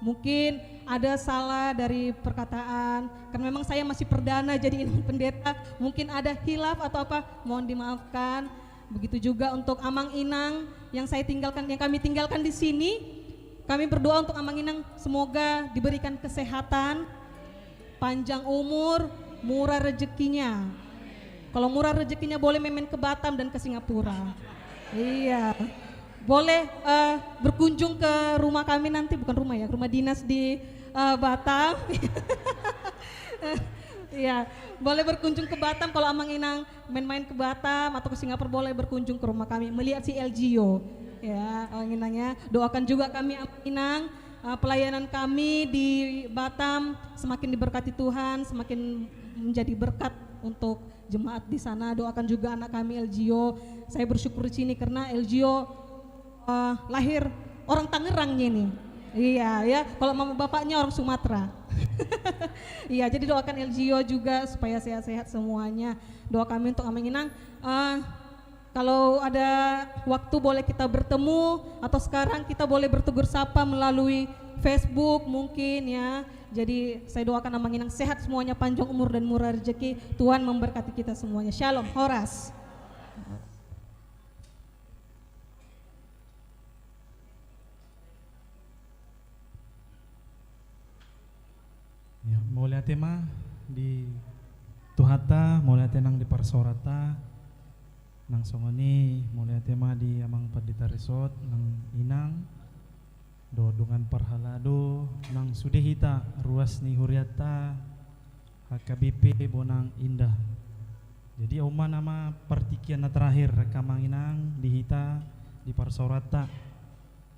mungkin ada salah dari perkataan, karena memang saya masih perdana jadi Inang Pendeta. Mungkin ada hilaf atau apa, mohon dimaafkan. Begitu juga untuk Amang Inang yang saya tinggalkan, yang kami tinggalkan di sini. Kami berdoa untuk Amang Inang, semoga diberikan kesehatan, panjang umur, murah rezekinya. Kalau murah rezekinya, boleh main-main ke Batam dan ke Singapura. Iya. Boleh, eh, berkunjung ke rumah kami nanti, bukan rumah ya, rumah dinas di, eh, Batam. Iya, boleh berkunjung ke Batam kalau Amang Inang main-main ke Batam atau ke Singapura, boleh berkunjung ke rumah kami, melihat si Elgio. Ya, Amang Inang ya. Doakan juga kami, Amang Inang, eh, pelayanan kami di Batam semakin diberkati Tuhan, semakin menjadi berkat untuk jemaat di sana. Doakan juga anak kami, Elgio. Saya bersyukur di sini karena Elgio, eh, lahir orang Tangerang ini. Iya, ya. Kalau mama bapaknya orang Sumatera. Iya, jadi doakan L G O juga supaya sehat-sehat semuanya. Doa kami untuk Amang Inang. Eh, kalau ada waktu boleh kita bertemu, atau sekarang kita boleh bertegur sapa melalui Facebook mungkin, ya. Jadi saya doakan Amang Inang sehat semuanya, panjang umur dan murah rezeki. Tuhan memberkati kita semuanya. Shalom, horas. Ya, mauliate ma di Tuhanta, mauliate nang di parsaoranta, nang songon i mauliate ma di Amang Pandita Resort, nang Inang, dohot dongan parhalado, nang sude hita ruas ni hurianta H K B P Bonang Indah. Jadi on ma nama partingkian na terakhir, Amang Inang, di hita di parsaoranta.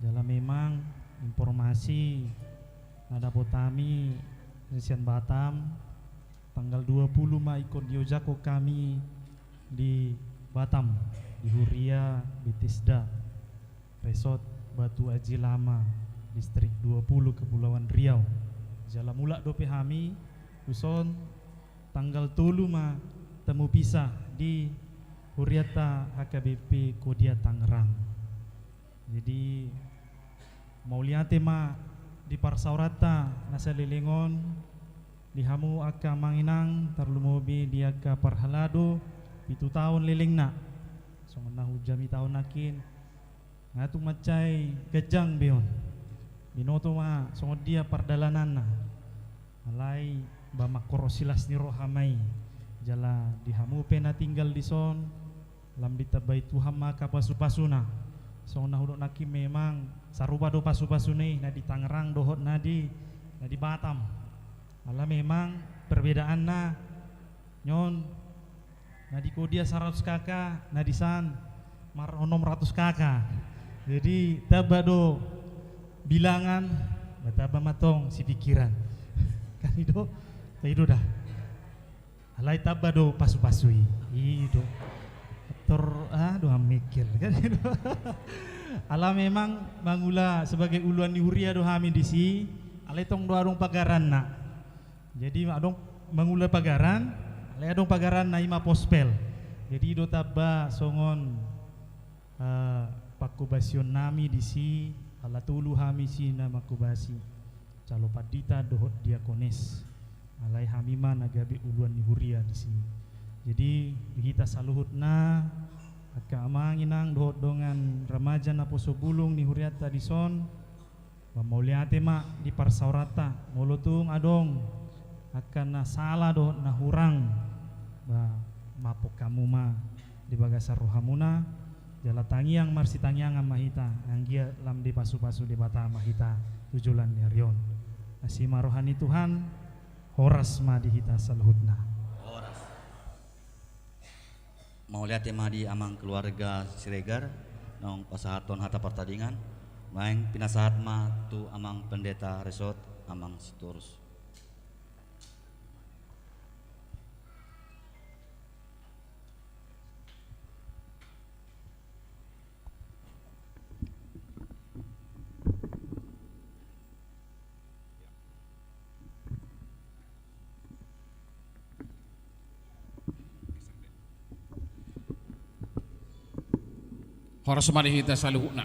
Jala memang informasi na dapot hami sian Batam, tanggal dua puluh ma ingkon diojakhon hami di Batam, di Huria Bethesda Resort Batu Aji Lama, Distrik dua puluh, Kepulauan Riau. Jala mulak dope hami tuson, tanggal tolu ma tamupisah di hurianta H K B P Kodia Tangerang. Jadi mauliate ma di parsaoranta na saleleng on, di hamu angka Amang Inang, tarlumobi di angka parhalado, pitu taon lelengna. Songon na hujamita on nangkin, nga tung mansai ganjang be on. Binoto ma songon dia pardalananna. Alai ba mangkorhon las ni roha ma i. Jala di hamu pe na tinggal dison, lam ditambai Tuhan ma angka pasupasuna. Songon na hudok nangkin memang sarupa do pasupasuna i, na di Tangerang dohot na di, na di Batam. Ala memang perbedaanna on, na di Kodia saratus K K, na disan mar onom ratus K K. Jadi tamba do bilangan, ba tamba ma tong sipikiran. Kan i do, kan i do da. Alai tamba do pasupasu i. I do. Tor, ah, do mikir. Kan i do. Ala memang mangula sebagai uluan ni huria do hami disi, alai tong do adong pagaranna. Jadi adong mangula pagaran, alai adong pagaranna, i ma pospel. Jadi i do tamba songon, eh, pangkobasionnami disi, ala tolu hami disi na mangkobasi, calo pandita dohot diakones. Alai hami ma na gabe uluan ni huria disi. Jadi di hita saluhutna, angka Amang Inang dohot dongan remaja naposo bulung ni hurianta dison, ba mauliate ma di parsaoranta. Molo tung adong angka na sala dohot na hurang, ba maaphon hamu ma di bagasan rohamuna. Jala tangiang marsitangiangan ma hita, anggiat lam dipasupasu Debata ma hita tu joloan ni ari on. Asi ma roha ni Tuhan. Horas ma di hita saluhutna. Horas. Mauliate ma di Amang keluarga Siregar, naung pasahathon hata partangiangan. Naeng pinasahat ma tu Amang Pendeta Resort, Amang Sitorus. Horas ma di hita saluhutna.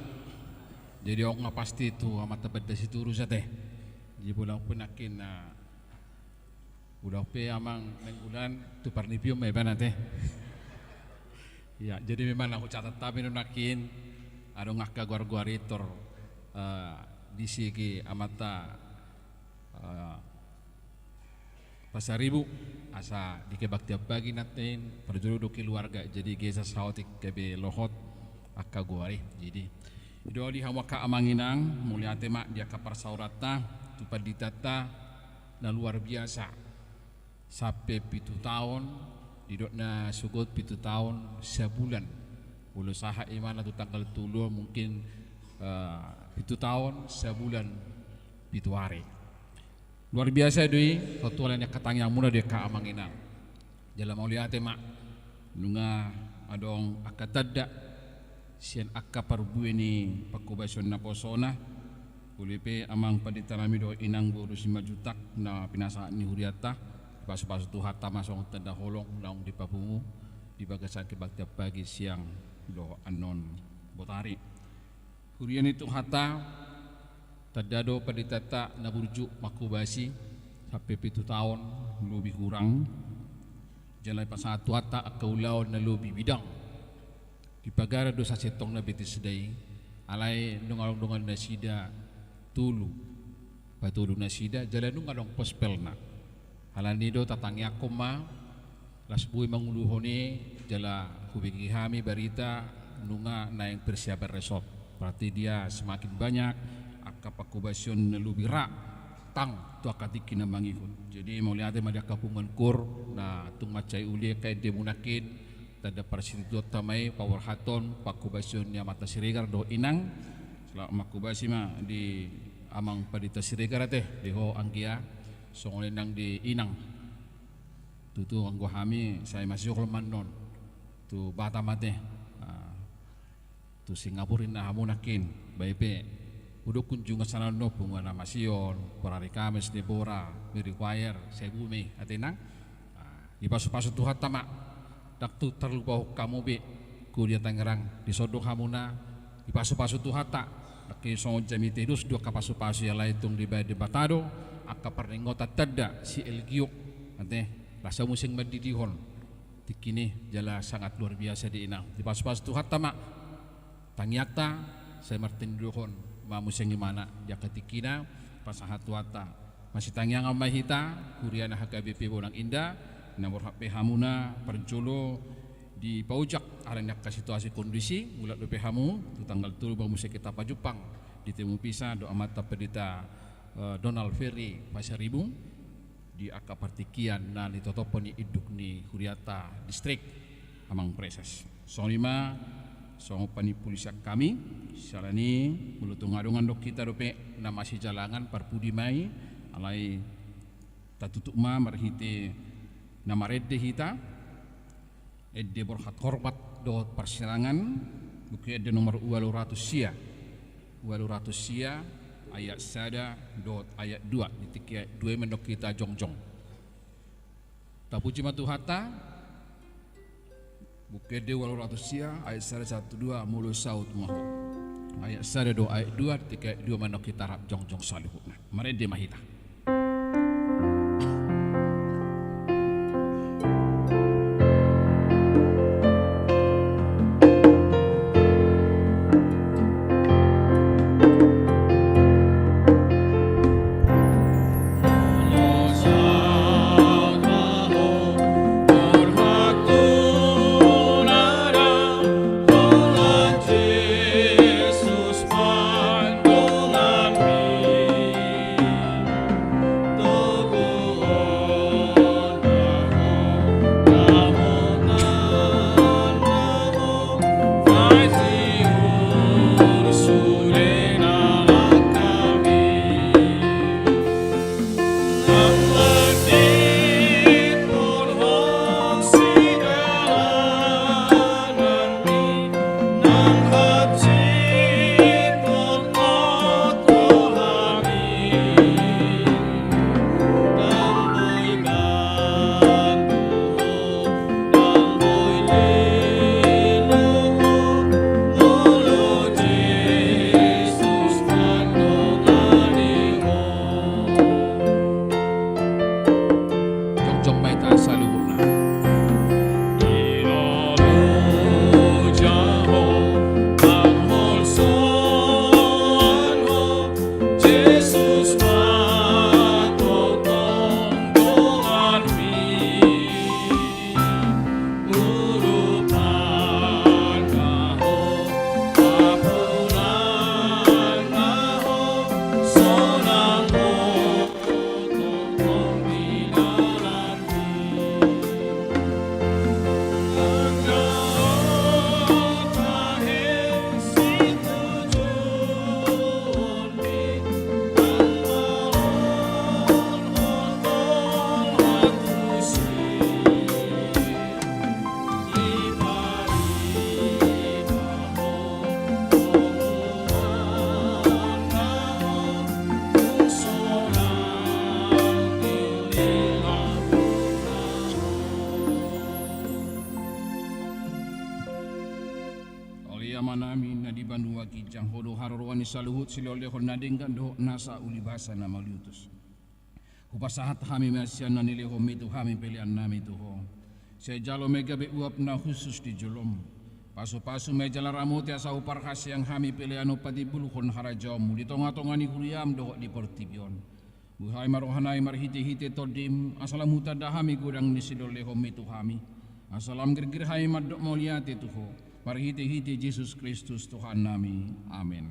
Jadi on nga pasti tu amanta Banda Sitorus ate. Jadi molo on pe nangkin, ah, molo on pe Amang Nainggolan tu Parnipion ma ibana ate. Ya, jadi memang na hucatat hami do nangkin, adong angka goar-goar i tor, eh, di sigi amanta, eh, Pasaribu, asa di kebaktian pagi nangkin, parjolo do keluarga, jadi gesa saotik gabe lohot angka goar i. Jadi i do di hamu angka Amang Inang, mauliate ma di angka parsaoranta, tu panditanta na luar biasa. Sampe pitu taon, didok na sogot pitu taon sabulan. Molo sahat imana tu tanggal tolu on mungkin, eh, pitu taon sabulan pitu ari. Luar biasa do i, tontu ala ni angka tangiangmuna do i angka Amang Inang. Jala mauliate ma, nunga adong angka tanda sian angka parbue ni pangkobasion naposona, Uli pe amang pandita nami dohot inang boru Simanjuntak na pinasahat ni hurianta, dipasupasu Tuhanta ma songon tanda holong naung dipapungu di bagasan kebaktian pagi, siang dohot annon botari. Huria ni Tuhanta, tanda do panditanta na burju manghobasi sampe pitu taon lobi hurang, jala dipasahat Tuhanta angka ulaon na lobi bidang. Dipagarar do sasintongna Betesda i, alai nunga adong dongan nasida tolu, patolu nasida, jala nunga adong pospelna. Alani do tatangiangkon ma, laos boi manguluhon i, jala hubege hami barita nunga naeng persiapan resort. Berarti dia semakin banyak angka panghobasion na lobi ra tang tu angka tingki na mangihut. Jadi mauliate ma di angka punguan koor na tung mansai uli angka endemu nangkin, tanda parsahitonta ma i paborhathon panghobasion ni amanta Siregar dohot inang. Selamat manghobasi ma di amang pandita Siregar ate, di ho anggia, songon i nang di inang. Tutu anggo hami sai masihol ma annon tu Batam ate. Ah, tu Singapura ninna hamu nangkin, baen pe. Hudok kunjungan sian annon, punguan na masihol, Porari Kamis, Debora, Mary Choir, sai boi ma i ate inang. Ah, dipasupasu Tuhanta ma. Ndang tung tarlupahon hamu be, Huria Tangerang, dison do hamuna dipasupasu Tuhanta. Nangkin songon jamita i dos do angka pasupasu i, alai tung dibaen Debata do angka parningotan tanda sielgiuk. Ate, laos hamu seng mandidihon tingki i, jala sangat luar biasa di inang. Dipasupasu Tuhanta ma tangiangta, sai martindohon ma muse imana di angka tingkina, pasahat Tuhanta. Masitangiangan ma hita, huria na H K B P Bonang Indah, na borhat pe hamuna parjolo dipaojak alani angka situasi kondisi, mulak dope hamu, tu tanggal tolu ma muse hita pajumpang di Temu Pisa dohot amanta Pandita, eh, Donald Ferry Pasaribu, di angka partingkian na nitotophon ni induk ni hurianta distrik, Amang Praeses. Songon i ma, songon panimpulisan hami, siala ni molo tung adong annon hita dope na masijalangan, parpudi ma i, alai tatutup ma marhite na marende hita, ende borhat hormat dohot parsirangan, buku ende nomor ualu ratus sia. Ualu ratus sia, ayat sada dohot ayat dua, di tingki ayat dua i ma annon hita jongjong. Tapuji ma Tuhanta, buku ende ualu ratus sia, ayat sada sahat tu dua, molo saut ma ho. Ayat sada dohot ayat dua, di tingki ayat dua ma annon hita rap jongjong saluhutna. Marende ma hita. Nami na di banua ginjang, Ho do haroroan ni saluhut silehonlehon na denggan dohot nasa ulibasa na mauliutus. Hupasahat hami ma sian na nilehonmi tu hami peleannami tu Ho. Sai jalo ma i gabe uap na hushus di jolom. Pasupasu ma i jala ramoti asa huparhaseang hami pelean on patimbulhon harajaonmu di tongatonga ni huriam dohot di portibi on. Buhai ma rohanami marhitehite Tondim, asa lam hutanda hami godang ni silehonlehonmi tu hami. Asa lam girgir hami mandok mauliate tu Ho, marhitehite Jesus Kristus Tuhannami. Amen.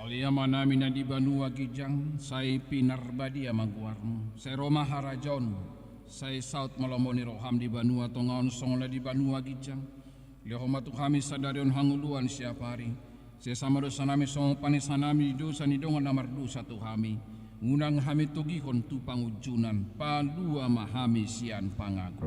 Ale Amanami na di banua ginjang, sai pinarbadia ma goarmu, sai ro ma harajaonmu, sai saut ma lomo ni roham di banua tonga on songon na di banua ginjang. Lehon ma tu hami sadari on hangoluan siapari. Sesa ma dosanami songon panesanami di dosa ni dongan na mardosa tu hami. Unang hami togihon tu pangunjunan, palua ma hami sian pangago.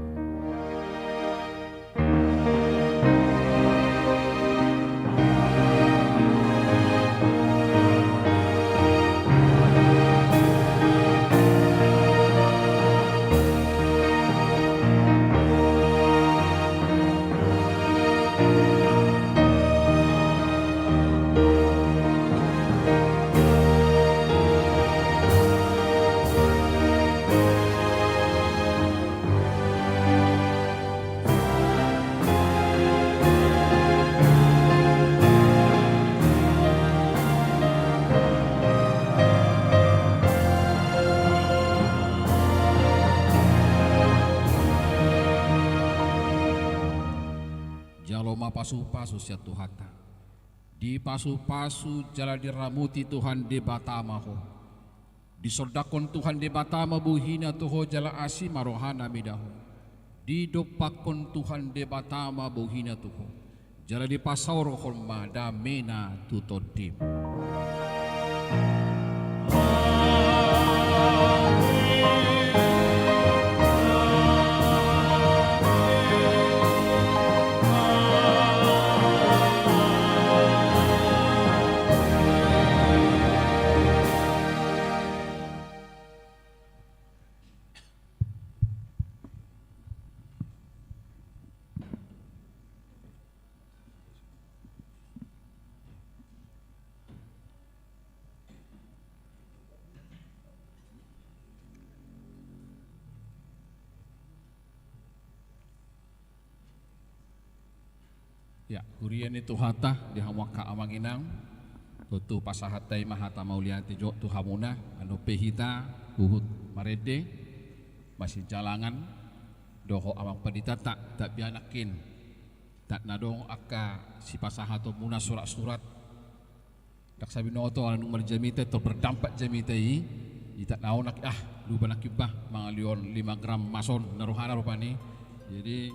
Jalo ma pasupasu sian Tuhanta. Dipasupasu jala diramoti Tuhan Debata ma ho. Disondangkon Tuhan Debata ma bohina tu ho jala asi ma rohana mida ho. Didompakkon Tuhan Debata ma bohina tu ho. Jala dipasaorhon ma damena tu tondim. Ya, huria ni Tuhanta, di hamu angka amang inang, tontu pasahat hami ma hata mauliate jo tu hamuna, andon pe hita huhut marende, marsijalangan dohot amang panditanta, tapi anakin tak na adong angka sipasahatonmuna surat-surat. Ndang sabinoto ala nunga marjamita, tor berdampak jamita i. Ita na onak, ah, lupa nangkin bah mangalehon lima gram mason, na rohana rupani. Jadi,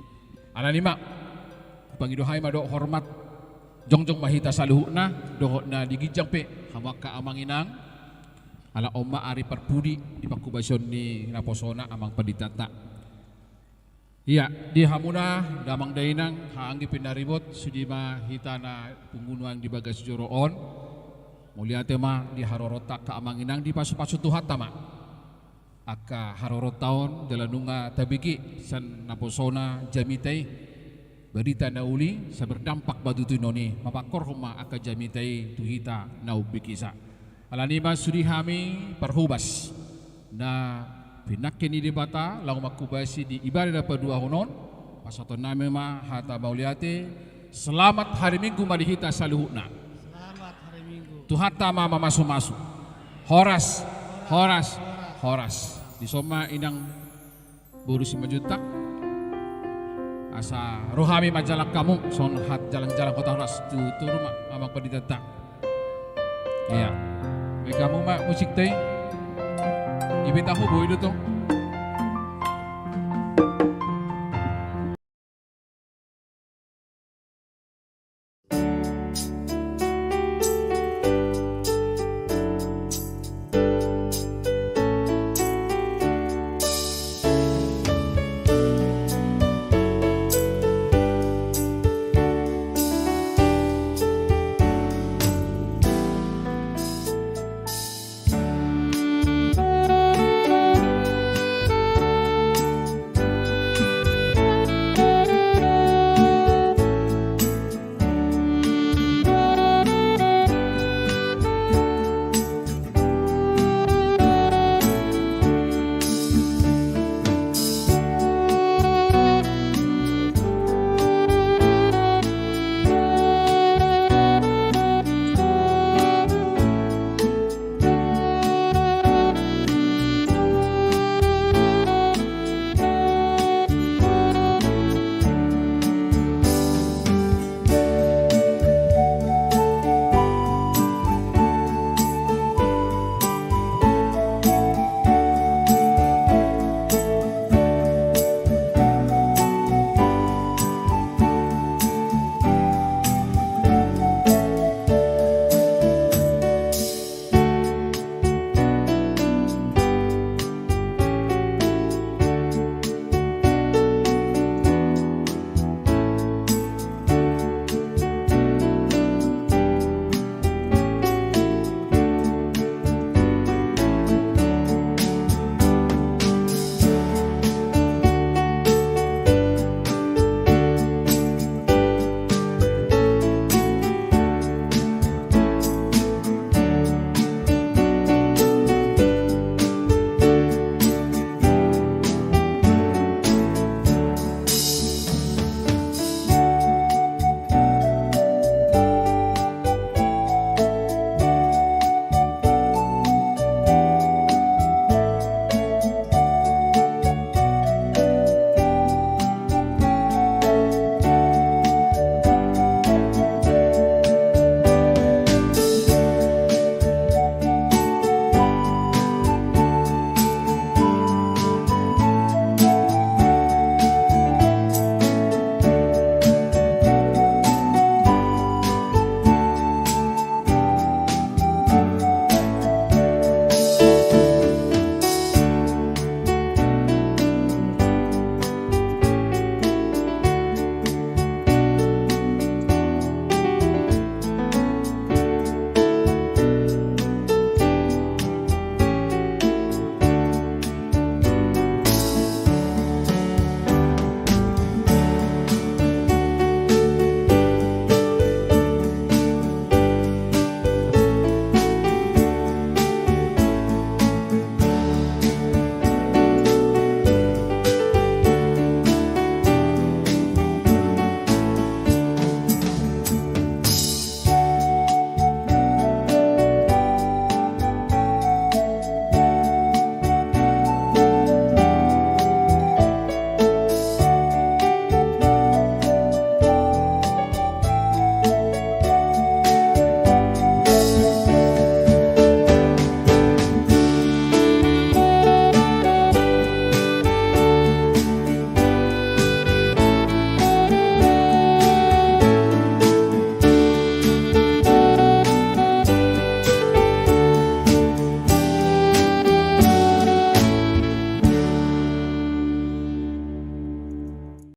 alani i ma, hupangido hami ma dohot hormat, jongjong ma hita saluhutna, dohot na di ginjang pe, hamu angka amang inang, ala on ma ari parpudi, di panghubasion ni naposona amang panditanta. Ia, di hamuna, damang dainang, haha anggi pinaribot, sude ma hita na pungu nuaeng di bagas joro on. Mauliate ma di haroronta angka amang inang, dipasupasu Tuhanta ma angka haroronta on, jala nunga tabege sian naposona jamita i, barita na uli, sai berdampak ma tutu i, noni mapangkorhon ma angka jamita i tu hita na umbegesa. Alani i ma sude hami parhobas na pinangke ni Debata laho manghobasi di ibadah na paduahon on, pasahaton nami ma hata mauliate. Selamat hari Minggu ma di hita saluhutna. Selamat hari Minggu. Tuhanta ma mamasumasu. Horas, horas, horas. Dison ma inang boru Simanjuntak. Asa ro hami manjalang hamu, songon hata jalang-jalang hot horas tu toru ma amang panditanta. Ia. Baen hamu ma musikta i. Ibeta ho boi do tong.